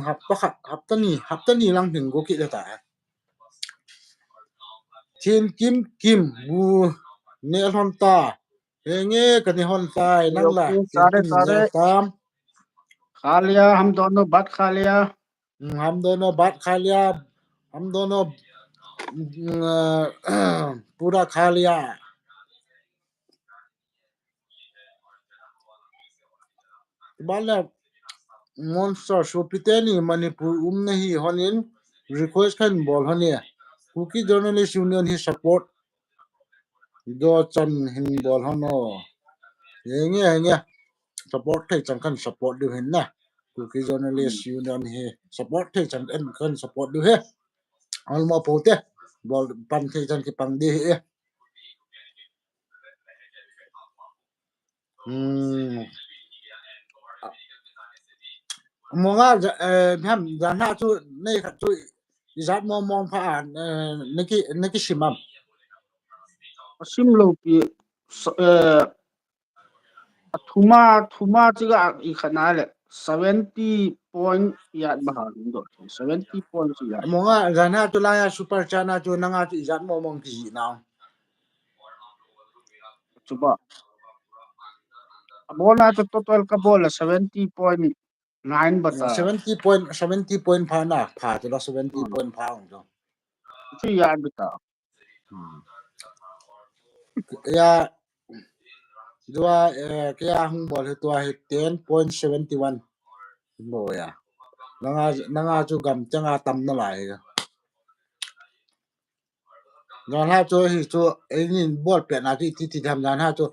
Hapta khat, hapta ni, hapta ni lang hin go kit ta. Thin Kim Kim bu ne lhon ta. Henge ka ne hon ta nang la. Thin Kim ne tam. Khalia, hum dono baat kha liya. Hum dono baat kha liya. Hum dono pura kha liya. Bala Monster Sopiteni Manipur um na hi honin request kan bol hon e. Kuki Journalist Union hi support do chan hin bol hon o. Henge henge support thei chan kan support diu hin na. Kuki Journalist Union hi support thei chan kan support diu he. Alma pote bol pan thei chan ki pang di he. Hmm. Monga eh ham jan ha chu nei khat chu ijat mo mong pha an eh neki neki simam. Sim lo pi eh Athuma, thuma chiga i khana le seventy point yat ma ha ding do. Seventy point chiga. Monga jana tu la ya super chana tu nanga tu ijat mo mong ki na. Chuba. Abona tu total ka bol seventy point nine bata. Seventy point, seventy point pha na, pha tu la seventy point pha ong tu. Chi ya bata. Ya, jua eh, kei a hung bol hi tua hi ten point seventy one. Bo ya. Nanga nanga chu gam changa tam na lai. Nanga chu hi chu ei nin bol pe na ti ti ti tham nanga chu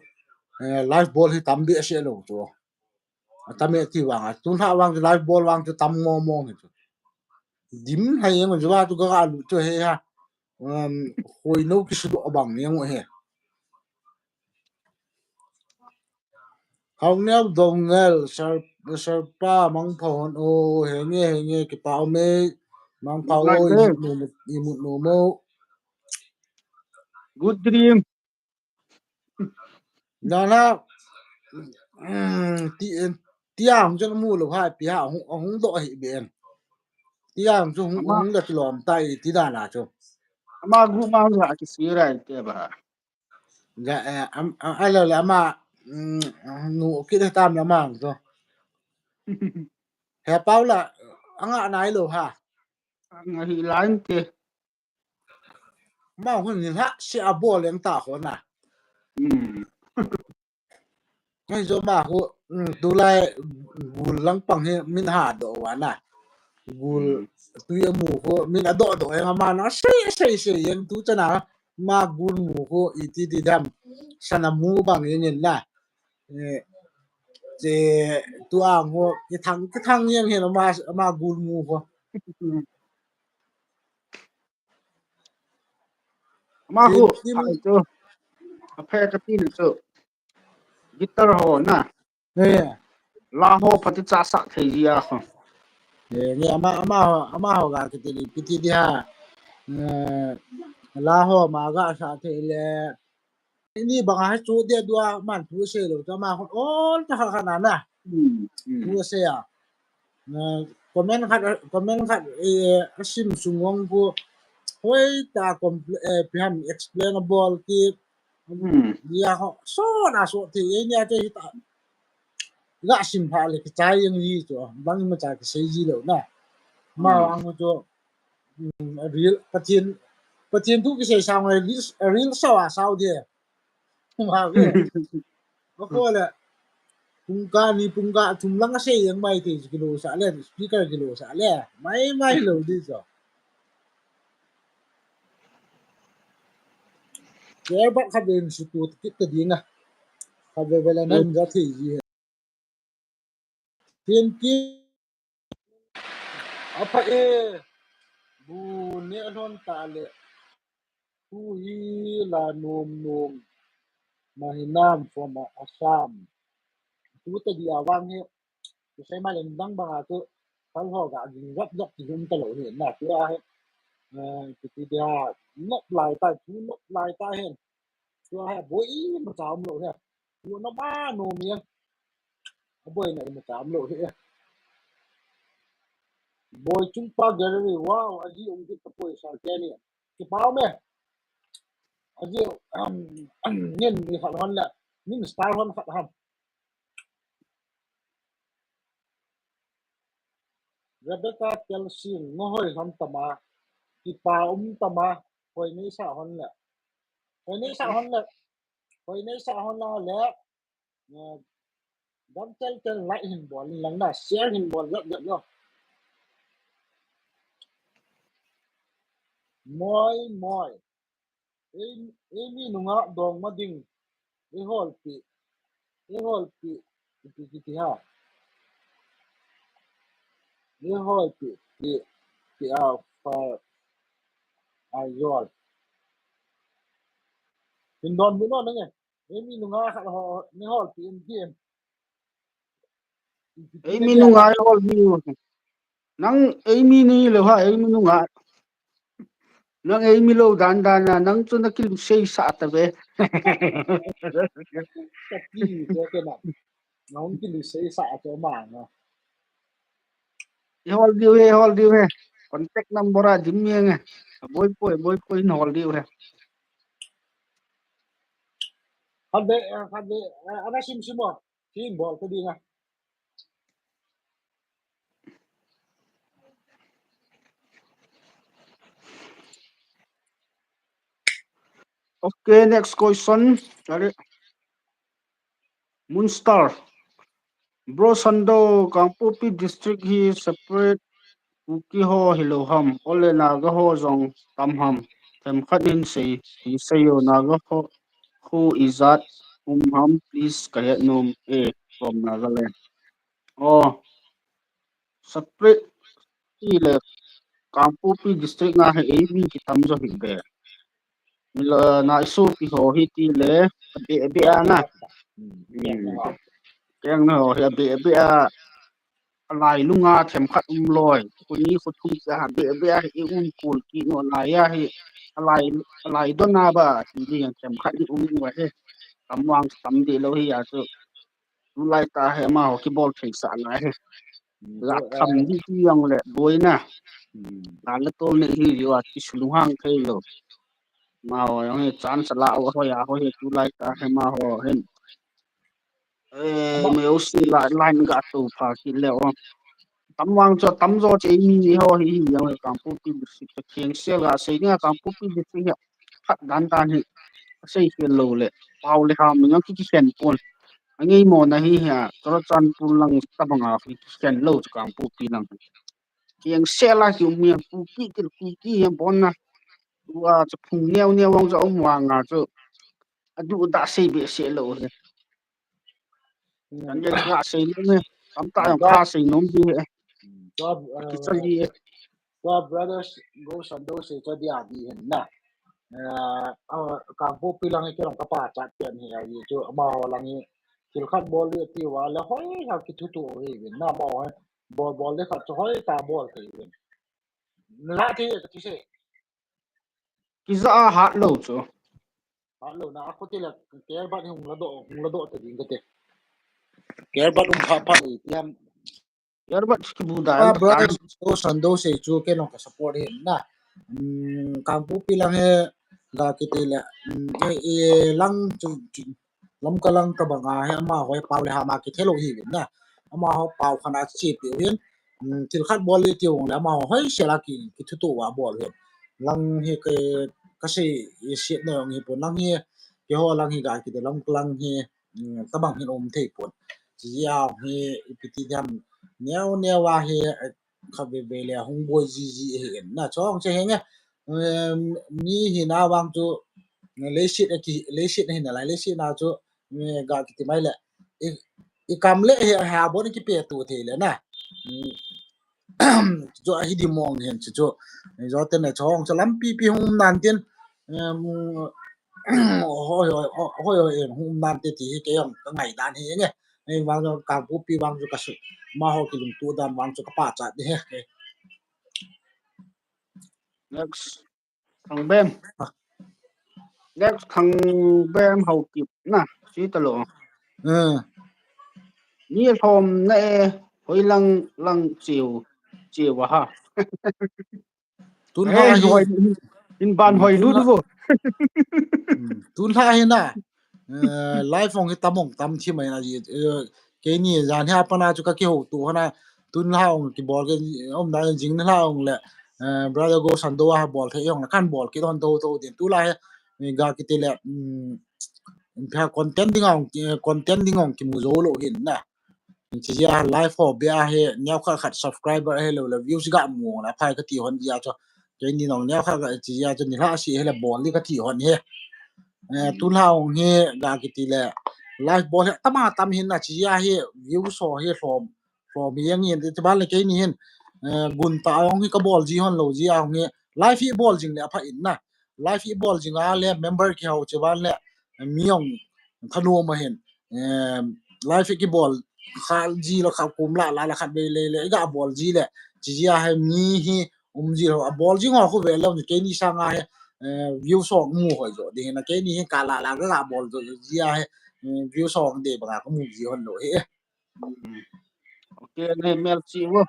eh, live bol hi tam bi ase lo chu. Atam e ti vang a. Tun ha vang chu live bol vang chu tam ngo mo hi chu. Dim hai yang chu va chu ka ga lu chu he ha. Um, hoi no ki su do bang yang he. Hau neo dong ngel, sir, sir pa mang pho hon o, he nge, he nge, ki pa o me, mang pho o, i mut no, i mut no mo. Good dream. Na na, mm, ti, ti ang chu mu lo ha, pi ha, hung, hung do hi ben. Ti ang chu hung, hung da ki lom tai, ti da na chu. Ama gu ma la ki si rai te ba. Ja, eh, am, am, ai lo le ama, mm, nu kit tam la mang to. He Paula, anga nai lo ha. Anga hi line te. Ma hun ni ha si a bol leng ta ho na. Mm. Ngai jo ma hu, mm, tu lai gul lang pang he min ha do wa na. Gul tu ya mu hu min a do do yang ma na sei sei sei yang tu chana. Ma gun mu ko iti di dam. Sana mu bang yen yen na. Eh, che tu ang ho, ki thang, ki thang yang hen ma, ma gun mu ko. Ma ko, ai to. A phe ka tin to. Guitar ho na. Eh. La ho pati cha sa thei ji a ho. Eh, ni ama, ama ho, ama ho ga kiti li, kiti di ha. Eh, la ho ma ga sa thei le. Ni bang ha chu de dua man thu se lo, ta ma ho, ol ta ha na na. Hmm, hmm. Thu se a. Eh, comment khat, comment khat, eh, a sim sung wang ko. Hoi ta compl-, eh, pi ham explain a bol ki. Hmm. Dia ho, so na so ti, eh, ni a te ta. Ga sim pha le ki chai yang ji chu, bang ma cha ki sei ji lo na. Ma ang chu, mm, real, Pathian, Pathian thu ki sei sang le, real, real sao a sao de. Ma ve. Ko le, pung ka ni pung ka thum lang a sei yang mai te ki lo sa le, speaker ki lo sa le. Mai, mai lo di chu. Ke ba kha ben su tu kit ta ding a. Kha ve ve la nan ga thei ji he. Tin ki. Apa e. Bu ne lon ta le. Tu hi la nom nom. Ma hi nam from Assam. Tu ta di a vang he. Tu sei ma leng dang bang a tu. Kal ho ga ging gap gap ti hum ta lo he. Na tu a he. Eh, tu ti dia. Nop lai ta, tu nop lai ta he. Tu a he. Boi ma cha um lo he. Tu na ma nom e. A boi na i ma cha um lo he. Boi Chungpa Gallery, wow, a ji um kit ta poi sa ke ni. Ki pau me. A ji, um, um, ngen ni khat hon le. Min star hon khat ham. Rebecca Telsing, ngo hoi hon tama. Ki pa um tama. Hoi nei sa hon le. Hoi nei sa hon le. Hoi nei sa hon la le. Eh, dam tel tel like hin bol in lang na, share hin bol jap jap lo. Moi, moi. Ei, ei mi nunga dong ma ding. Ei hol pi. Ei hol pi. Pi, pi, pi, ha. Ei hol pi. Pi, pi, a, fa, a, yol. Hin don bu no na nge. Ei mi nunga khat ho, ni hol pi in pi in. Ei mi nunga hol pi in. Nang ei mi ni lo ha, ei mi nunga. Nang ei mi lo dan dan na, nang chu na kilu sei sa ta ve. Ka ti ve ke na. Nang kilu sei sa ta ma na. I hol diu he, hol diu he. Contact number a dim yang he. Boi poi, boi poi in hol diu he. Khat be, khat be, ana sim sim o. Sim bol ka ding a. Okay, next question. Sorry. Moonstar. Bro Sando, Kangpokpi district hi separate Kuki ho hilou ham. Ole Naga ho jong tam ham. Themkhat in sei, hi sei o Naga ho, who is that? Um ham, please, ka het nom e, from Nagaland. Oh, separate ti le Kangpokpi district na he ei mi kitam jo hi be. Mila na isu ki ho hi ti le be be a na. Hmm. Keng na ho hi be be a. Alai lunga themkhat um loi. Kuni khuthum cha be be a hi um kul ki no lai a hi. Alai alai dona ba ti di themkhat hi um wa he. Tam wang tam di lo hi a chu. Tulai ta he amaho kibol thei sa ngai he. La tham di ti jong le boina. La la tol ne hi yo a ti sulung hang thei lo. Amaho jong he chance la o ho ya ho he tulai ta he amaho he. Eh, me o si la line ga to pha ki le o. Tam wang cho tam jo che mi ni ho hi hi jong he Kangpokpi district che kheng se la sei ni Kangpokpi district he. Phat dan dan hi. Sei khel lo le. Pau le ham jong ki ki khen pon. Angeimona hi hi a, Churachandpur lang tabang a, kikhen lou chu Kangpokpi lang. Kiang sela ki um ya, Kuki til Kuki ya bon na. Tua chu phung neo neo wang chu um wang a chu. Adu da sei be se lou he. Kan ya ka sei lou he. Tam ta ya ka sei nom di he. Ki chali he. Tua brothers go sando se cho dia di hin na. Eh, ah, Kangpokpi lang hi kei long ka pachat pen hi a hi chu amaho lang hi thil khat bol le ti va le hoi ha ki thutu hi vin na amaho hi bol bol le khat chu hoi ta bol thei vin. La ti ka ti se. Ki za a hat lo chu. Hat lo na a ko ti la ker bat hung la do hung la do te ding ka te. Ker bat um pha pha i tiam Yar bat ki bu da. Ah, brother, so sando se chu kei long ka support hin na. Um, Kangpokpi lang he ga kiti le, um, e, e, lang chu, chu, Lamka lang tabang a he amaho pau le ham a ki thelo hi vin na. Amaho pau khan a chi pi hin. Um, thil khat bol le ti ong le amaho hoi se la ki, ki thutu va bol hin. Lang hi ke ka sei i siat na ong hi pon lang hi keiho lang hi ga kiti Lamka lang hi. Um, tabang hin um thei pon. Chi a hi ipi ti diam neo neo a hi, eh, kha ve ve le hung boi ji ji hi en na chong che henge. Um, mi hi na wang chu leiset a ki leiset hi na lai leiset na chu mi ga kiti mai le i, i kam le hi ha bon ki pe tu thei le na. Um, chu a hi di mong hen chu chu. Zo ten na chong chu lampi pi hung um nan tin. Um, hoi hoi hoi hoi hung um nan te ti hi kei jong ka ngai dan hi nge. Ei vang chu Kangpokpi vang chu ka su. Amaho ki lungtu dan vang chu ka pachat di he. Next. Khangbem. Next Khangbem Haokip na. Si ta lo. Hmm. Ni lhom na e hoi lang lang chiu chiu ha. Tun ha hi hoi in ban hoi du du. Tun ha hi na. Eh, live ong hi tam ong tam thi mai na ji. Eh, keini jan hi apana chu ka ki ho tu hana. Tun ha ong ki bol ke om da jing na ha ong le. Eh, brother go sando ha bol the ong na kan bol ki don to to din tu la he. Ga kiti le. Um, in pha content ding ong content ding ong ki mu zo lo hin na. Chi jia live ho bia he neo khat khat subscriber he lo le views ga mu la phai ka ti hon jia cho. Keini nong neo khat khat chi jia cho ni la si he le bol ni ka ti hon he. Eh, tu la ong he ga kiti le live bol he tama tam hin na chi jia he views ho he lhom lhom he yang hin ti ban le keini hin. Eh, gun ta ong he ka bol ji hon lo jia ong he live he bol jing le pha in na. Live i bol jing a le member ki hau che van le mi ong kha nuam a hin. Em, live ki bol kha ji lo kha kum la la la khat ve le le ga bol ji le. Chi ji a he mi hi um ji lo a bol jing ho khu ve lo ni keini sang a he, eh, view song mu hoi jo. Di na keini hi ka la la ga bol jo ji a he, eh, view song de ba ka mu ji hon lo he. Okay, ne mel chi vo.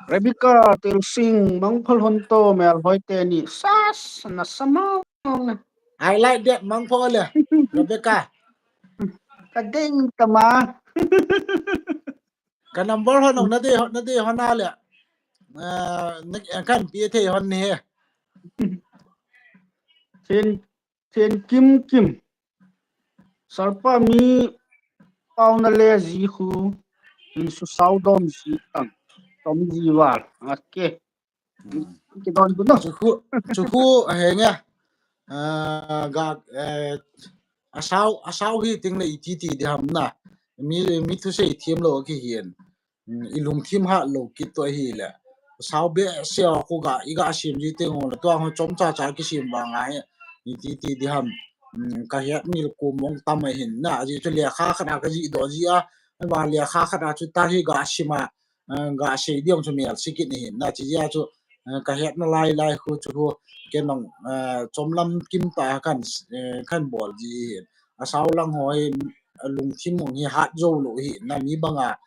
Rebecca Telsing, mangphal hon to mel hoi te ni. Sas, na sama. I like that, mangphal le. Rebecca. Ka ding tama. Ka number hon na de, na de hon na le. Ah, na kan pi the hon ni he. Thin Thin Kim Kim. Sarpa mi pau na le ji khu in su sau dom ji tang. Tom ji wal. Okay. Ki don bu no. Chu khu, chu khu henge. Ah, ga, eh, a sau, a sau hi ting le iti ti di ham na. mi, mi thusei thiem lou kihin. Hmm, i lungthim hat lou kit toh ahile. Sao behseh a khu ga, i ga sem ji teng ho le, tua ho chomcha cha kisem vang ahi. Iti ti di ham. Hmm, ka het mi le kum mong tam ahin na, ajeh chu lekha khat a ka jih doh ji a. Ama lekha khat a chu ta hi ga sim a, eh, ga sei diu chu mel si kit ahin na, chi jeh a chu, eh, ka hetna lai lai khu chu khu, ken jong, eh, chomlam kim tah a kan, eh, kan bol ji ahin. A sao lang ho hi, a lungthim hung hi hat jou lou ahin na, mi banga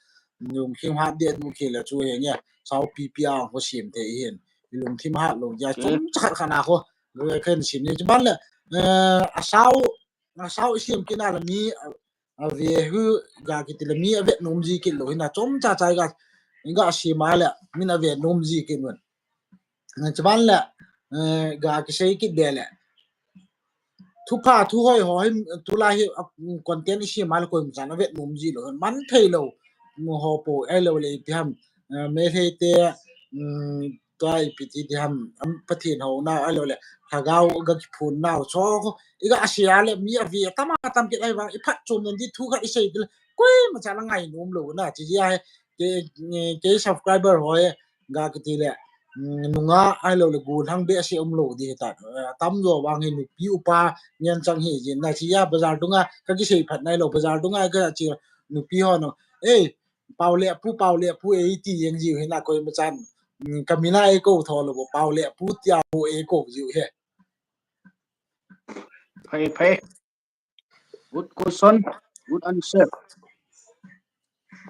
lungthim hat deh du kile chu henge, sao pipi a khu sem thei ahin. I lungthim hat lou jeh a, hmm, chomcha khat khat a khu, lu e khen sem ni chu ban le, eh, a sao, a sao i sem kit na le mi, a, a ve hu ga kiti le mi a vet nom ji kit lou ahin na, chomcha cha i ga, i ga sem a le, min a vet nom ji kit un. Chuban le, eh, ga kisei kit be le. Thupha, thu hoi ho hi, tulai hi, a, content i sem a le koima chan a vet nom ji lou. Man thei lou. Mu ho po, ahilou le ipi ham, eh, Meitei te, um, tua ipi ti di ham, am, Pathen houna, ahilou le, lhagao ga kiphun nau. Chu, i ga sei a le, mi a ve tam a tam kit ahi vang, i phatchom nom di thu khat i sei ti le, koima chan a ngai nom lou na, chi jeh a hi, ke, ke subscriber ho hi, ga kiti le, mm, nungah ahilou le gollhang behseh um lou di hita. Eh, atamjo vang hi nupi upa ngen chang hi jin na, chi jeh a bazar dunga ka kisei phat nai lou, bazar dunga ka chi nupi ho no, "Ei, Pau le pu, Pau le pu, ei," ti jeng jiu hi na, koima chan, mm, ka min a ei kou tho lou, Pau le pu tia ho ei kou jiu hi. Phai, phai. Good question. Good answer.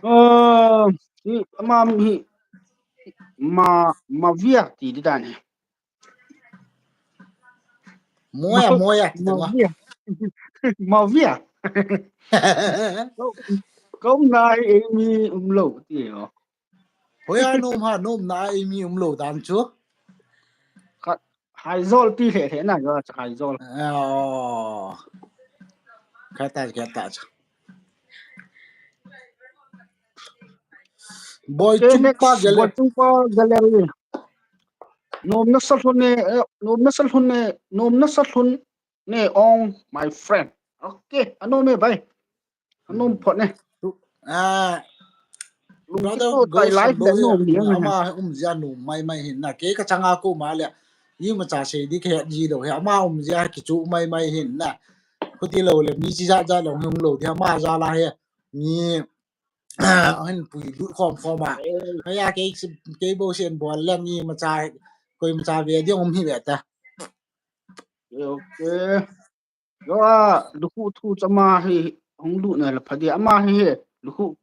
Uh, hi, ama hi, ma, Mavia ti di dan hi. Moya, ma, Moya ti ma. Mavia. Mavia. Ko, ko na hi, ei mi um lou ti ho. Hoiya nom ham, nom na ei mi um lou dan chu. Khat, Haijol ti lheh lheh na, jo cha Haijol. Oh. Khat ta, khat ta cha. Boi, okay, Chungpa next, Gallery. Boi Chungpa Gallery. Nom nasa lhon e, eh, nom nasa lhon e, nom nasa lhon ne ong, my friend. Okay, anom e bai. Anom phot ne. Ah, brother, go live le nom hi, ama um jia nom mai mai hin na, kei ka changa ko ma le. Imacha sei di ka het ji lou hi, ama um jia kichu mai mai hin na. Khuti lou le, mi chi jat jat lou hung lou di, ama jal a hi. Mi, ah, hin pui lut khom khom a. Kaya kei, kei bou sen bol le, imacha, koimacha ve di um hi ve ta. Okay. Jo a, lukhu thu chu ama hi hung lut na la pha di, ama hi, lukhu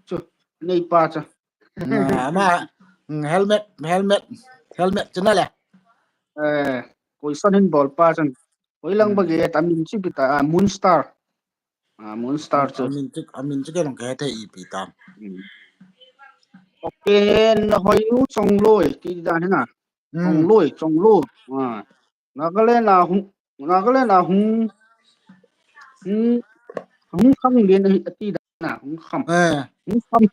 chu, nei pa chu. Ah, ama, mm, helmet, helmet, helmet chu na le. Eh, koi san hin bol pa chun. Koi lang ba ge ta min chu pi ta, ah, Moonstar. Ah, Moonstar chu. Amin chu, amin chu kei lang ka he thei ipi ta. Hmm. Okay, na Hoinu Chongloi, ti dan hi na. Hmm. Chongloi, Chongloi. Ah. Nagaland a hung, Nagaland a hung, hung, hung khang lien ahi, ati dan na, hung kham. Eh. Hung kham.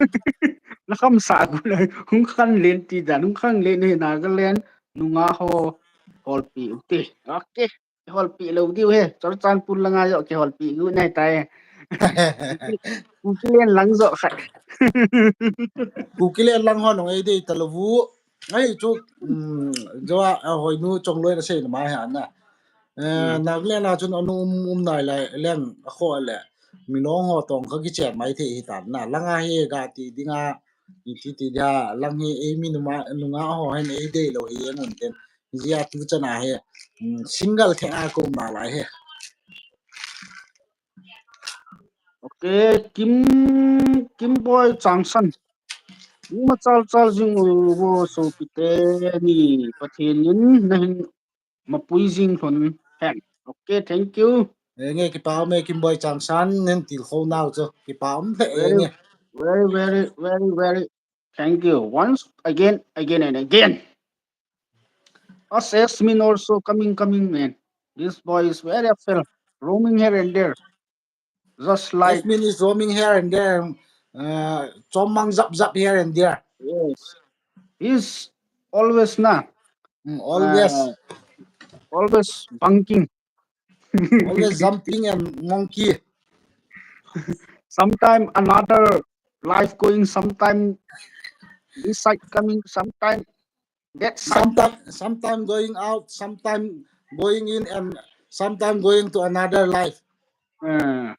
Na kham sa gu na, hung khang lien ti dan, hung khang lien ahi Nagaland, nungah ho, holpi u te. Okay. Holpi lou diu he, Churachandpur langa jo ke holpi u nai tai. Kuki, Kukiland lang jo khat. Kukiland lang ho nung ei dei ta lou vu. Ai chu, um, jo a, a Hoinu Chongloi na sei na mai ha na. Eh, hmm. Nagaland a chun anu um, um nai lai leng a kho le. Milong ho tong kha kichen mai thei hi tan na. Langa hi ga ti dinga, i ti ti dia, lang hi ei mi numa, nungah ho hin ei dei lou hi ngun ten. Jia tu chana hi, um, single the a ko ma lai hi. Okay, Kim, Kimboi Changsan. Nima chal chal jing u vo sopite ni Pathen in nahin mapui jing lhon hen. Okay, thank you. Eh, nge kipa um e Kimboi Changsan, nen til kho nau chu. Kipa um le, eh, very, nge. Very, very, very, very. Thank you. Once again, again and again. Us Yasmin also coming, coming, man. This boy is very afraid, roaming here and there. Just like Yasmin is roaming here and there, uh, chomang zap zap here and there. Yes. He's always na. Mm, always. Uh, always bunking. Always jumping and monkey. Sometime another life going, sometime this side coming, sometime that side. Sometime, sometime going out, sometime going in, and sometime going to another life. Uh,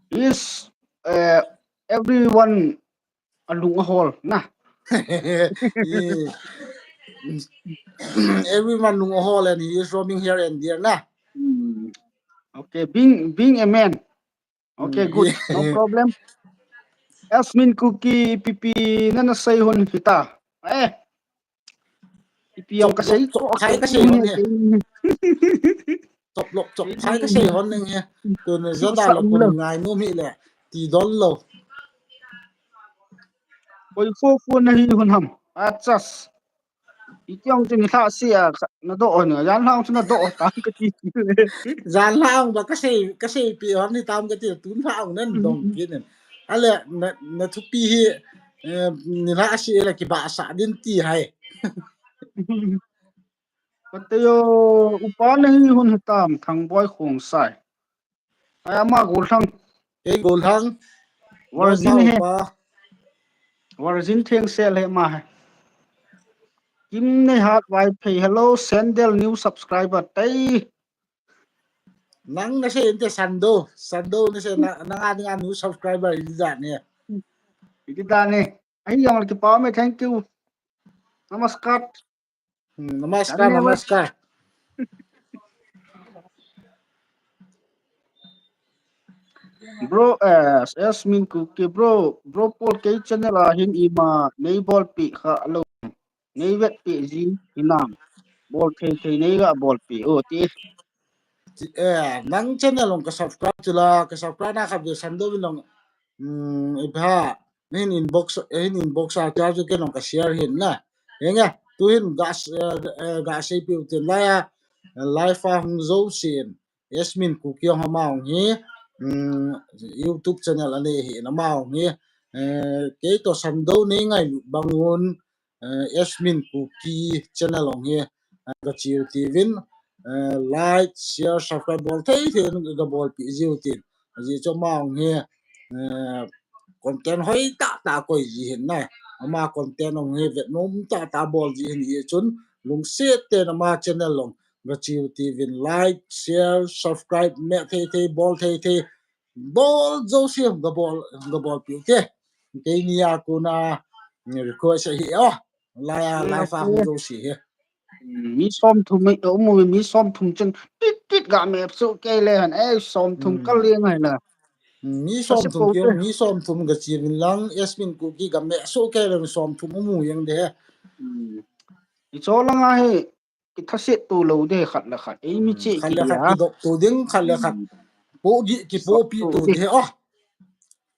is uh, everyone alung ahol na. Everyone lung ahol and he is roaming here and there na. Okay, being being a man. Okay, good. No problem. Yasmin Kuki, P P, nana sei hon hita. Eh. P P, ang kasei ko. Khai kasei hon he. Chop lok chop khai kasei hon ning he. Tun jada lo kun ngai nu mi le. Ti dol lo. Koi fo fo na hi hun ham. Achas. Itiang tin hla si a na do on. Yan hlang chu na do ta ka ti. Jan hlang ba kasei kasei pi hon ni tam ka ti tun hlang nan dong kin. Ale na na thupi hi ni hla si la ki ba sa din ti hai. Pateyo upa na hi hun tam Thangboi Khongsai. Ai ama Golhang. Ei Golhang. Virgin he. Virgin theng sel he ma he. Kim Nei Hat Vaiphei, hello, Sandel new subscriber. Tai. Nang na se inte Sando, Sando na se na na nga new subscriber ini da ne. Ini da ne. Ai yang ki pa me, thank you. Namaskar. Namaskar, namaskar. Bro, eh, Yasmin Kuki, bro, bro Paul kei channel a hin ima nei bolpi kha lo. Nei vetpi ji hinam. Bol thei thei nei ga bolpi. O ti. Eh, nang channel ong ka subscribe chula, ka subscribe na kha be Sando bin long. Hmm, ipha. Hin inbox, hin inbox a charge ke nong ka share hin na. Hinga, tu hin ga ga sei piu tin la ya. Live a hung zo sin. Yasmin Kuki ong ama ong hi. Hmm, YouTube channel ane hi na ama ong hi. Eh, kei to Sando nei ngai bangun. Eh, Yasmin Kuki channel ong hi. Ka chiu ti vin. Eh, like, share, subscribe bol thei thei ga bolpi jiu tin. Aji chu ama ong hi. Eh, content hoi ta ta koi ji hin na. Ama content ong hi vet nom ta ta bol ji hin ji chun lungset te na ama channel ong ga chiu ti vin like, share, subscribe me thei thei bol thei thei bol jo si ga bol ga bolpi te. Kei ni a ku na request hi o. Lai a lai fa jo si he. Mi som thum mi um mi som thum chun tit tit ga me su ke le han e som thum ka liang hai la. Mi som thum ki mi som thum ga chi vin lang Yasmin Kuki ga me su ke le som thum mu yang de. I cho lang a he ki thasit tu lo de khat la khat. Ei mi chi khat la khat ki dok tu ding khat la khat. Po gi ki po pi tu de o.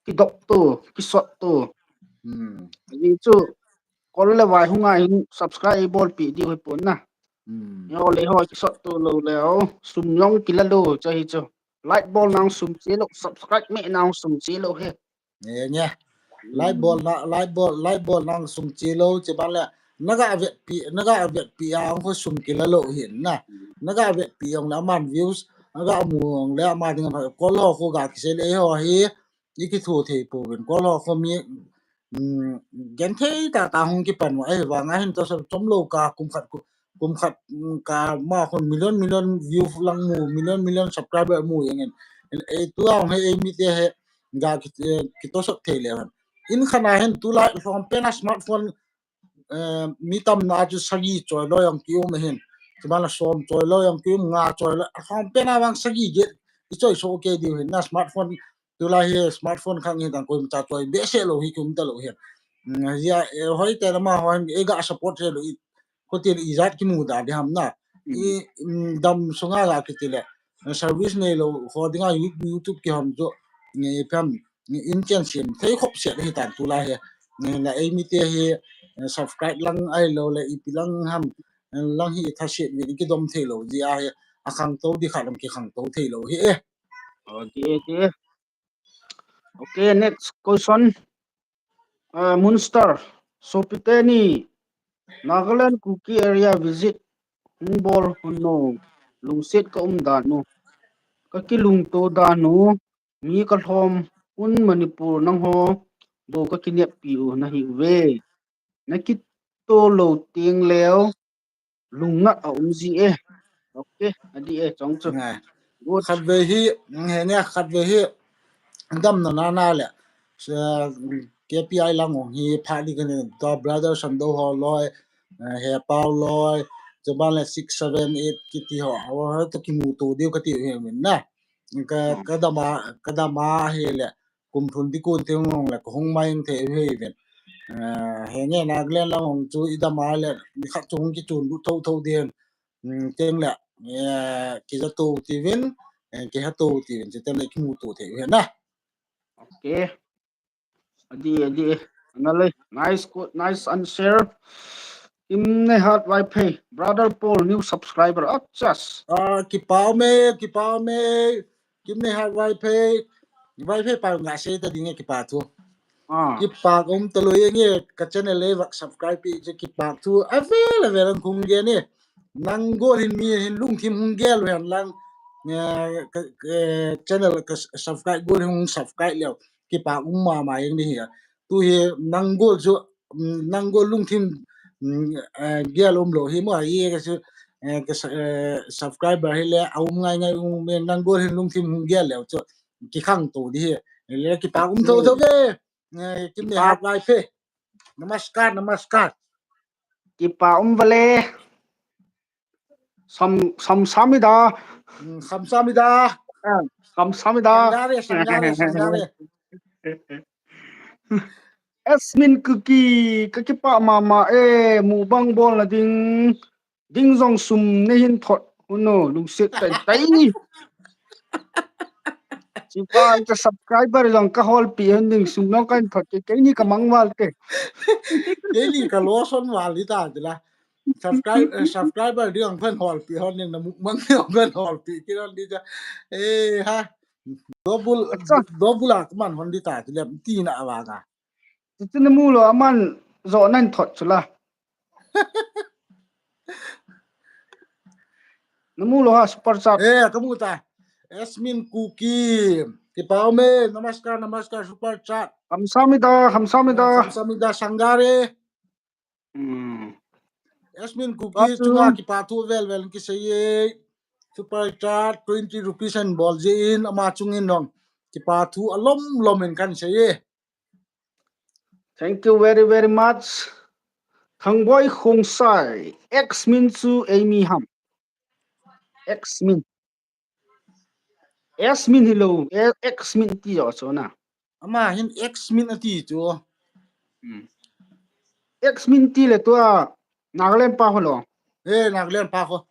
Ki dok tu ki sot tu. Ni chu Kol le vai hung a hin subscribe bolpi diu hi pon na. Yo le ho ki sot tu lo le o sum long ki la lo cha hi chu. Like bol nang sum che lo, subscribe me nang sum che lo he. Nge nge. Like bol na like bol like bol nang sum che lo che ban le. Naga vetpi naga vetpi a ang ho sum ki la lo hin na. Naga vetpi ang na man views. Naga mu ang le man ding kol ho ko ga ki se le ho hi. I ki thu thei po ben kol ho ko mi gen thei ta ta hung ki pan wa ai wa nga hin to sa chom lo ka kum khat kum khat ka ma khon million million view lang mu million million subscriber mu yang en e tu ang he e mi te he ga ki to sok thei le han in khana hin tu la from pen a smartphone mi tam na chu sagi choi lo yang ki um hin ki ma la som choi lo yang ki um nga choi lo from pen a wang sagi get i choi so ke diu hin na smartphone tulai hi smartphone khang hi tang koima cha choi behseh lo hi kum ta lo hi. Hia hoi te lama hoi e ga support he lo i ko ti i jat ki mu da di ham na i dam sunga ga ki ti le service nei lo ho dinga YouTube ki ham jo ni pem ni in chen sim thei khop se hi tan tulai hi. Ni la ei mi te hi subscribe lang ai lo le i pi lang ham lang hi tha se ni ki dom thei lo ji a hi a khang to di kha lam ki khang to thei lo hi e. Okay, okay. Okay, next question. Uh, Munster, sopite ni Nagaland Kuki area visit hung bol hon no lungset ka um dan u ka kilungto dan u mi ka lhom Hun Manipur nangho bou ka kineppi u nahi uve. Na kitoh lou teng leu lungnat a um ji e. Okay, adih e, chong chu. Ngai. Good. Khatvei hi, mm, he ne, khatvei hi, damna nana le, eh, K P I lang ong hi pha di kani, tua brother Sando ho loi, eh, he Pau loi, chuban le six, seven, eight kiti ho, ho to kimuto diu kati u hi min na. Ka, hmm, ka dama, ka dama hi le, kum thum ti kon teng ong le, ka hung mai thei u hi ven. Eh, he nge Nagaland lang ong chu i dama le, ni khat chu hung kichun lut tho tho ding. Mm, teng le, eh, kijato tivin, eh, kihato tivin, chu teng le kimuto thei u hi na. Okay. Adih, adih. Ana le, nice quote, nice answer. Kimneihat Vaiphei, brother Paul, new subscriber. Achas. Ah, kipa ume, kipa ume. Kimneihat Vaiphei. Vaiphei pa nga sei ta ding e kipa thu. Ah. Kipa um talou e nge ka channel le vak subscribe pi chu kipa thu. Avel, avel ang kung ge ni. Nang gol hin mi hin lungthim hung gel u hen lang. Eh, ka, eh, channel ka subscribe gol hin hung subscribe leu. Kipa um mama jeng ni hi a. Tu hi nang gol chu, mm, nang gol lungthim, mm, eh, gel um lou hi mo, i ka chu, eh, ka sa-, eh, subscriber hi le, a um ngai ngai um, eh, nang gol hin lungthim hung gel leu chu, kikhang to di hi. Le kipa um tho tho ve. Eh, Kimneihat Vaiphei. Namaskar, namaskar. Kipa um vale. Sam, sam, samida. Hmm, sam, samida. Ah, sam, samida. Sangare, sangare, sangare. Asmin Kuki, ka kipa mama e, mukbang bol na ding, ding jong sum nei hin thot, uno, lungset tai tai ni. Chuban ka subscriber jong ka holpi hon ding, sum jong ka hin thot, ke, keini ka mang val te. Keini ka loss hon val di ta, di la. Subscribe, eh, subscriber ding ang phen holpi hon ding na mukbang ding ang phen holpi kit hon di cha. Eh, ha. Double, acha, double a kaman hon di ta, ti lem ti na awang a. Ti na mu lou aman jo nan thot chu la. Na mu lou ha super chat. Eh, ka mu ta. Asmin Kuki. Kipa ume, namaskar, namaskar, super chat. Kamsamida, kamsamida. Kamsamida, sangare. Hmm. Asmin Kuki, chunga kipa thu vel vel kisei e. Super chat twenty rupees an bol jin ama chungin nong. Kipa thu alom lom in kan sei e. Thank you very, very much. Thangboi Khongsai, X min chu Amy ham. X min. S min hilou, e, X min ti jo chu na. Ama hin X min ati chu. Hmm. X min ti le tua Nagaland pa ho lo. Eh, Nagaland pa ho.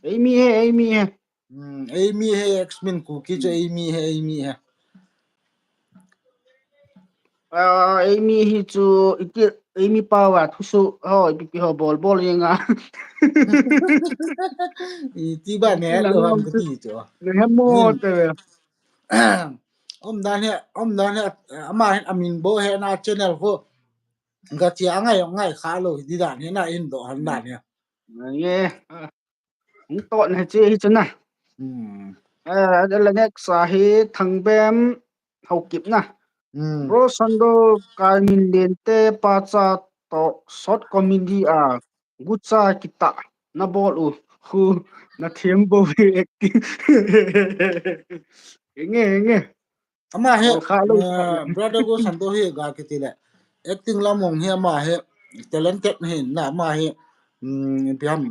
Amy he, Amy he. Hmm, Amy he, X min Kuki chu Amy he, Amy he. Ah, Amy hi chu, iti, Amy pa va thusoh ho, ipi pi ho bol bol jeng a. Iti ba ne lo ham kati chu. Ne hem mo te ve. Umdan hi, umdan hi, ama hin amin bou he na channel ho. Ga chia ngai, ngai kha lou hi di dan hi na in do han dan hi. Nge. Hung tot na che hi chu na. Hmm. Eh, adeh le next a hi Thangbem Haokip na. Hmm. Bro Sando, kai min lente pa cha to short comedy a gucha kita na bol u. Hu na thiam bou hi acting. Enge, enge. Ama hi, eh, brother Go Sando hi ga kiti le. Acting lam ong hi ama hi talented hi na ama hi, mm, ipi ham,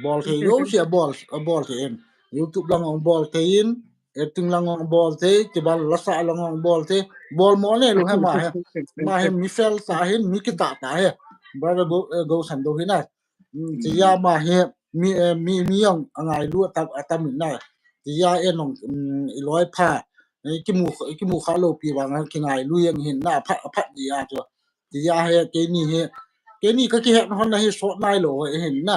bol thei jouse abol, abol thei in. YouTube lang ong bol thei in, acting lang ong bol thei, kibal lasa lang ong bol thei, bol mo ne lu hi ama hi. Ama hi mi fel ta hin, mi kita ta hi. Brother Go, eh, Go Sando hi na. Mm, tia ama hi mi, eh, mi, mi jong angailu atam, atam in na. Tia e nong, mm, iloi pha. Eh, kimu, kimu kha lou pi vang kingailu jeng hin na phat, phat dia chu. Tia he keini he. Keini ka kihet hon na hi sot nai lou he hin na.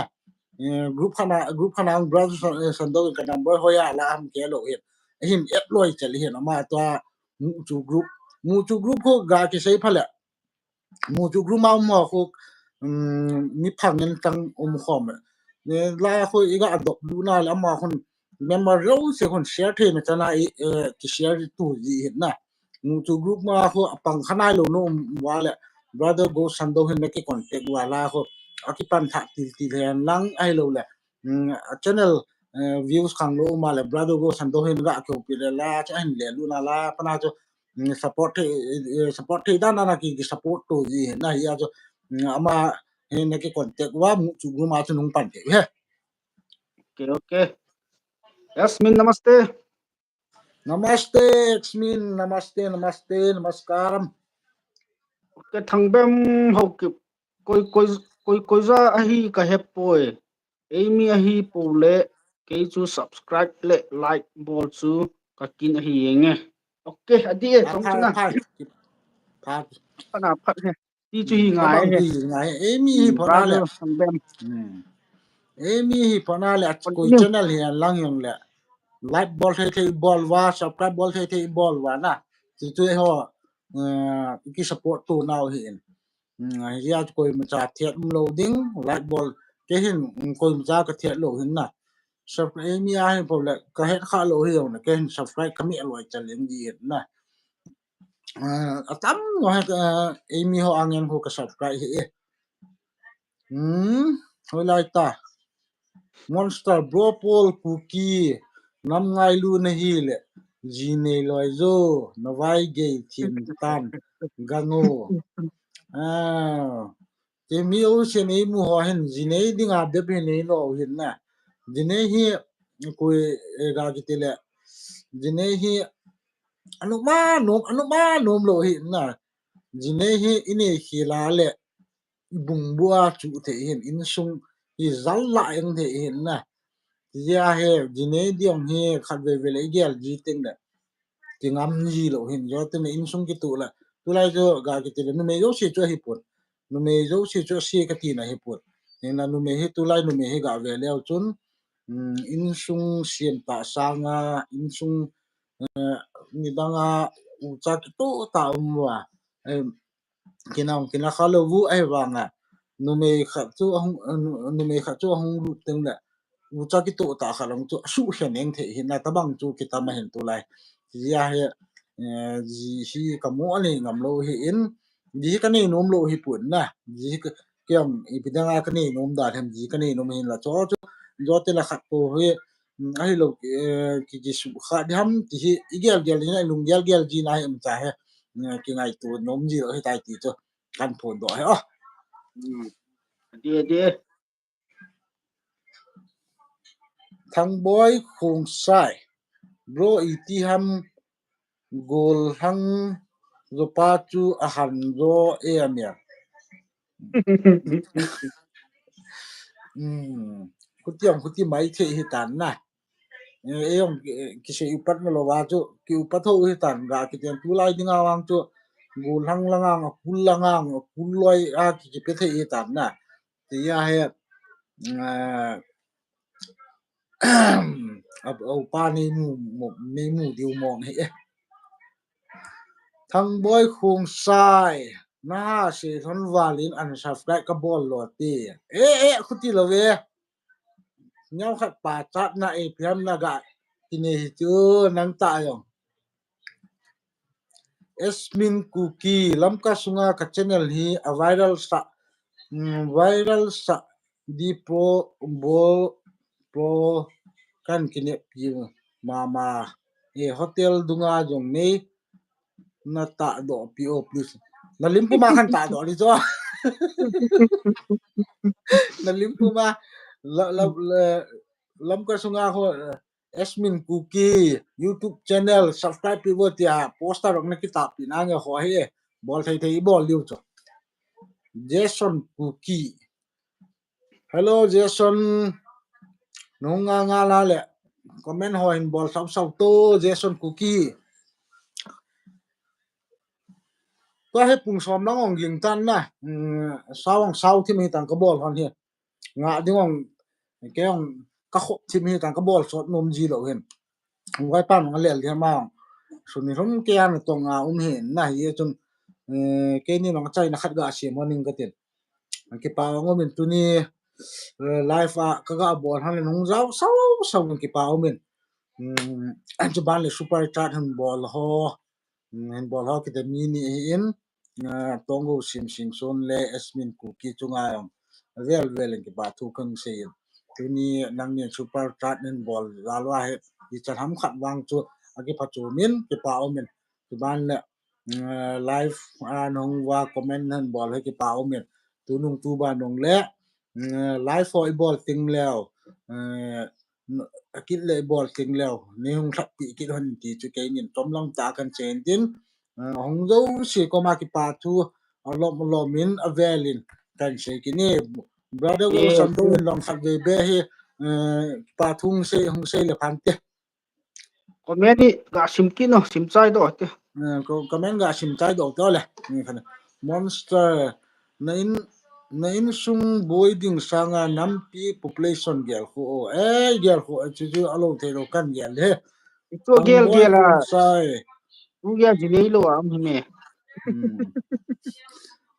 Eh, group khana, group khana ang brother San, eh, Sando ka number hoiya la ham ke lou hin. Hin add loi chel hin ama tua Muchu group. Muchu group ho ga kisei pha le. Muchu group ma um ho khu, um, mi phang in tang um khom. Ne la khu iga adopt lu na le ama khun member jouse hon share theina chana i, eh, ki share tu ji hin na. Mutu group ma ho apang khanai lou nom uva le, brother Go Sando hin na ki contact uva la ho, akipan thah til til hen lang ahilou le, mm, a channel, eh, views khanglou ma le, brother Go Sando hin ga kihoupi le la, cha hin le lu na la, pana chu, mm, support thei, eh, support thei dan na ki, ki support tu ji hin na hi a chu, mm, ama hin na ki contact uva, Mutu group ma chu nung pan thei he. Okay, okay. Yasmin, namaste. Namaste, Yasmin. Namaste, namaste, namaskaram. Okay, Thangbem Haokip. Koi, koi, koi, koi ja ahi ka hepoi. Eimi ahi pou le, kei chu subscribe le like bol chu ka kin ahi yenge. Okay, adi e, ah, chong chuna. Phat, phat. Phat na phat he. Ti chu hi ngai he. Ti ngai he. Eimi hi, hmm, phat na le. Hmm. Eimi hi phat na le, a koi channel hi lang jong le. Like bol thei thei bol uva, subscribe bol thei thei bol uva na. Ti chu ho, eh, ki support tu nau hi in. Hmm, hi a koimacha thiat um lou ding, like bol, kei hin, hmm, koimacha ka thiat lou hin na. Subscribe eimi ahi pou le, ka het kha lou hi jong na, kei hin subscribe ka mi aloi cha leng di na. Ah, atam no he, ah, eimi ho angen ho ka subscribe hi e. Hmm, hoilai ta. Monster Bro Paul Kuki, nam ngailu na hi le, ji nei loi jo, na vai gei thim tan, gango. Ah, te mi o se nei mu ho hin, ji nei dinga bep hi nei lou hin na. Ji nei hi, koi, eh, ga kiti le, ji nei hi, anu ma nom, anu ma nom lou hin na. Ji nei hi, i nei khel a le, i bung bua chu thei hin, insung hi jal la eng thei hin na. Ji a he, ji nei diong hi khat vei vei le i gel ji teng le, ti ngam ji lou hin, jo teng le insung kitu la. Tulai jo ga kiti le, numei jouse chu ahi pon. Numei jouse chu ase ka tina hi pon. Hinla numei hi tulai numei hi ga ve leu chun, um, insung siam ta sanga, insung, eh, midang a ucha kitu ta um uva. Eh, kinang, kinakha lou u ahi vanga. Numei khat chu ahung, eh, nu-, numei khat chu ahung lut teng le, ucha kitu ta khat lang chu asuh hen eng thei hin na, tabang chu kitam ahin tulai. Ji a he, eh, ji hi ka mu a nei ngam lou hi in, ji hi ka nei nom lou hi pon na. Ji hi ka, kei jong ipi dang a ka nei nom dan hem, ji ka nei nom hin la cho chu, jo te la khat po hi, mm, ahilou, eh, ki, ki su kha di ham ti hi, i gel gel hin, i lung gel gel ji na hi um cha he, eh, ki ngaitu nom ji lou hi tai ti chu, kan phon doh he o. Hmm. Adi, adi. Thangboi Khongsai. Bro, iti ham Gollhang jopa chu ahan jo e amia. Hmm. Khuti ang khuti mai thei hi tan na. Eh, eh, jong, eh, kisei upat na lou va chu, ki upat ho hi tan ga kiti tulai dinga vang chu, Gollhang langa, Kul langa, Kul loi a ki, kipe thei hi tan na. Ti a he, eh, a, a upa nei mu, mu, nei mu diu mong hi e. Thangboi Khongsai, na ha se thon valin unsubscribe ka bol lou ti. Eh, eh, khuti lou ve. Nyau khat pa chat na e piam na ga kine hi chu nang ta jong. Esmin Kuki, Lamka sunga ka channel hi a viral sa, mm, viral sa di pro, bol, pro kan kine pi mama. E hotel dunga jong nei na ta do pi o please. Na lim puma kan ta do li jo. Na lim puma la, la, la, Lamka sunga ho, eh, Esmin Kuki YouTube channel subscribe pi vo tia poster rok na kitap pi na nge ho hi e. Bol thei thei bol liu cho. Jason Kuki. Hello Jason. Nung nga nga la le comment ho hin bol sau sau to Jason Kuki. Tua hi pung som lang ong ging tan na. Mm, sao ong sao thim hi tan ka bol hon hi. Nga ding ong, kei ong ka khop thim hi tan ka bol sot nom ji lou hin. Vai pan ong a lel di ma. Suni hom kei an tong a um hin na hi chun, eh, kei ni nong chai na khat ga siam hon ning ka tin. Kipa ong um in tuni, eh, live a ka ga bol hon le nung jao sau sau kipa ong um in. Chuban le super chat hin bol ho, hin bol ho kiti mi ni ahin, Tonggo Simsingson le Asmin Kuki chunga jong avel vel in kipa thu kasei in. Tuni nangnin super chat nahin bol jal uva hi, ichan ham khat vang chu akipha chom in, kipa um in. Chuban le live a nahung uva comment nahin bol hi kipa um in. Tunung tuban nung le live ho ibol teng leu, akit le ibol teng leu neihung lhatpi kit hon ti chu keinin chomlam tah a kahin sei in tin, hung jouse koma kipa thu alom alom in avel in kahin sei kit e. Brother Wilson, Wilson Doh in long khatvei beh hi kipa thu hung sei, hung sei le phante. Comment hi ga sim kit o, sim chai doh te. Comment ga sim chai doh te le. Monster, na in, na insung boi ding sanga nampi population gel khu o. Eh, gel khu chu chu alo thei lou kan gel he. Chu gel gel a. Sai. Chu gel ji nei lou am hi me.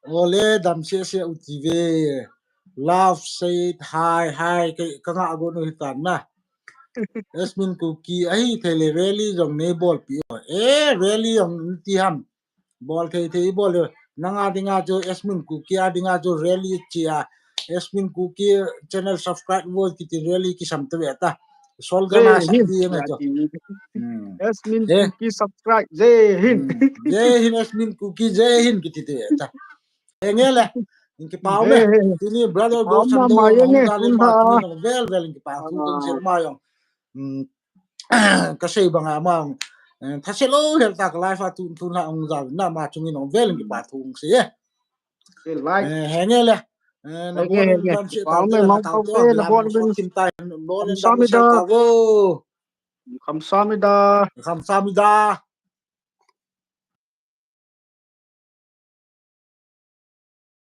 Ole dam se se u ti ve. Love said hi, hi, ka nga go nu hitan na. Asmin Kuki, ahi thei le rally jong neibolpi o. Eh, rally jong ti ham. Bol thei thei bol le. Nanga dinga chu Asmin Kuki a dinga chu rally chia. Asmin Kuki channel subscribe bol kiti rally kisam te ve ta. Sol ga na sa ti ngai chu. Asmin Kuki subscribe. Jai Hind. Jai Hind Asmin Kuki, Jai Hind kiti te ve ta. Henge le. Kipa um e. Tuni brother Wilson Doh ma hung jal in ma tuni nong vel vel in kipa thu kasei ma jong. Kasei banga ma jong thase lou hel ta ka live a tun tun la hung jal na ma chungin nong vel in kipa thu hung sei e. Henge le. Na bon dam se ta le na tau to la ma so kim ta bon dam se ta vo. Kamsahamnida. Kamsahamnida.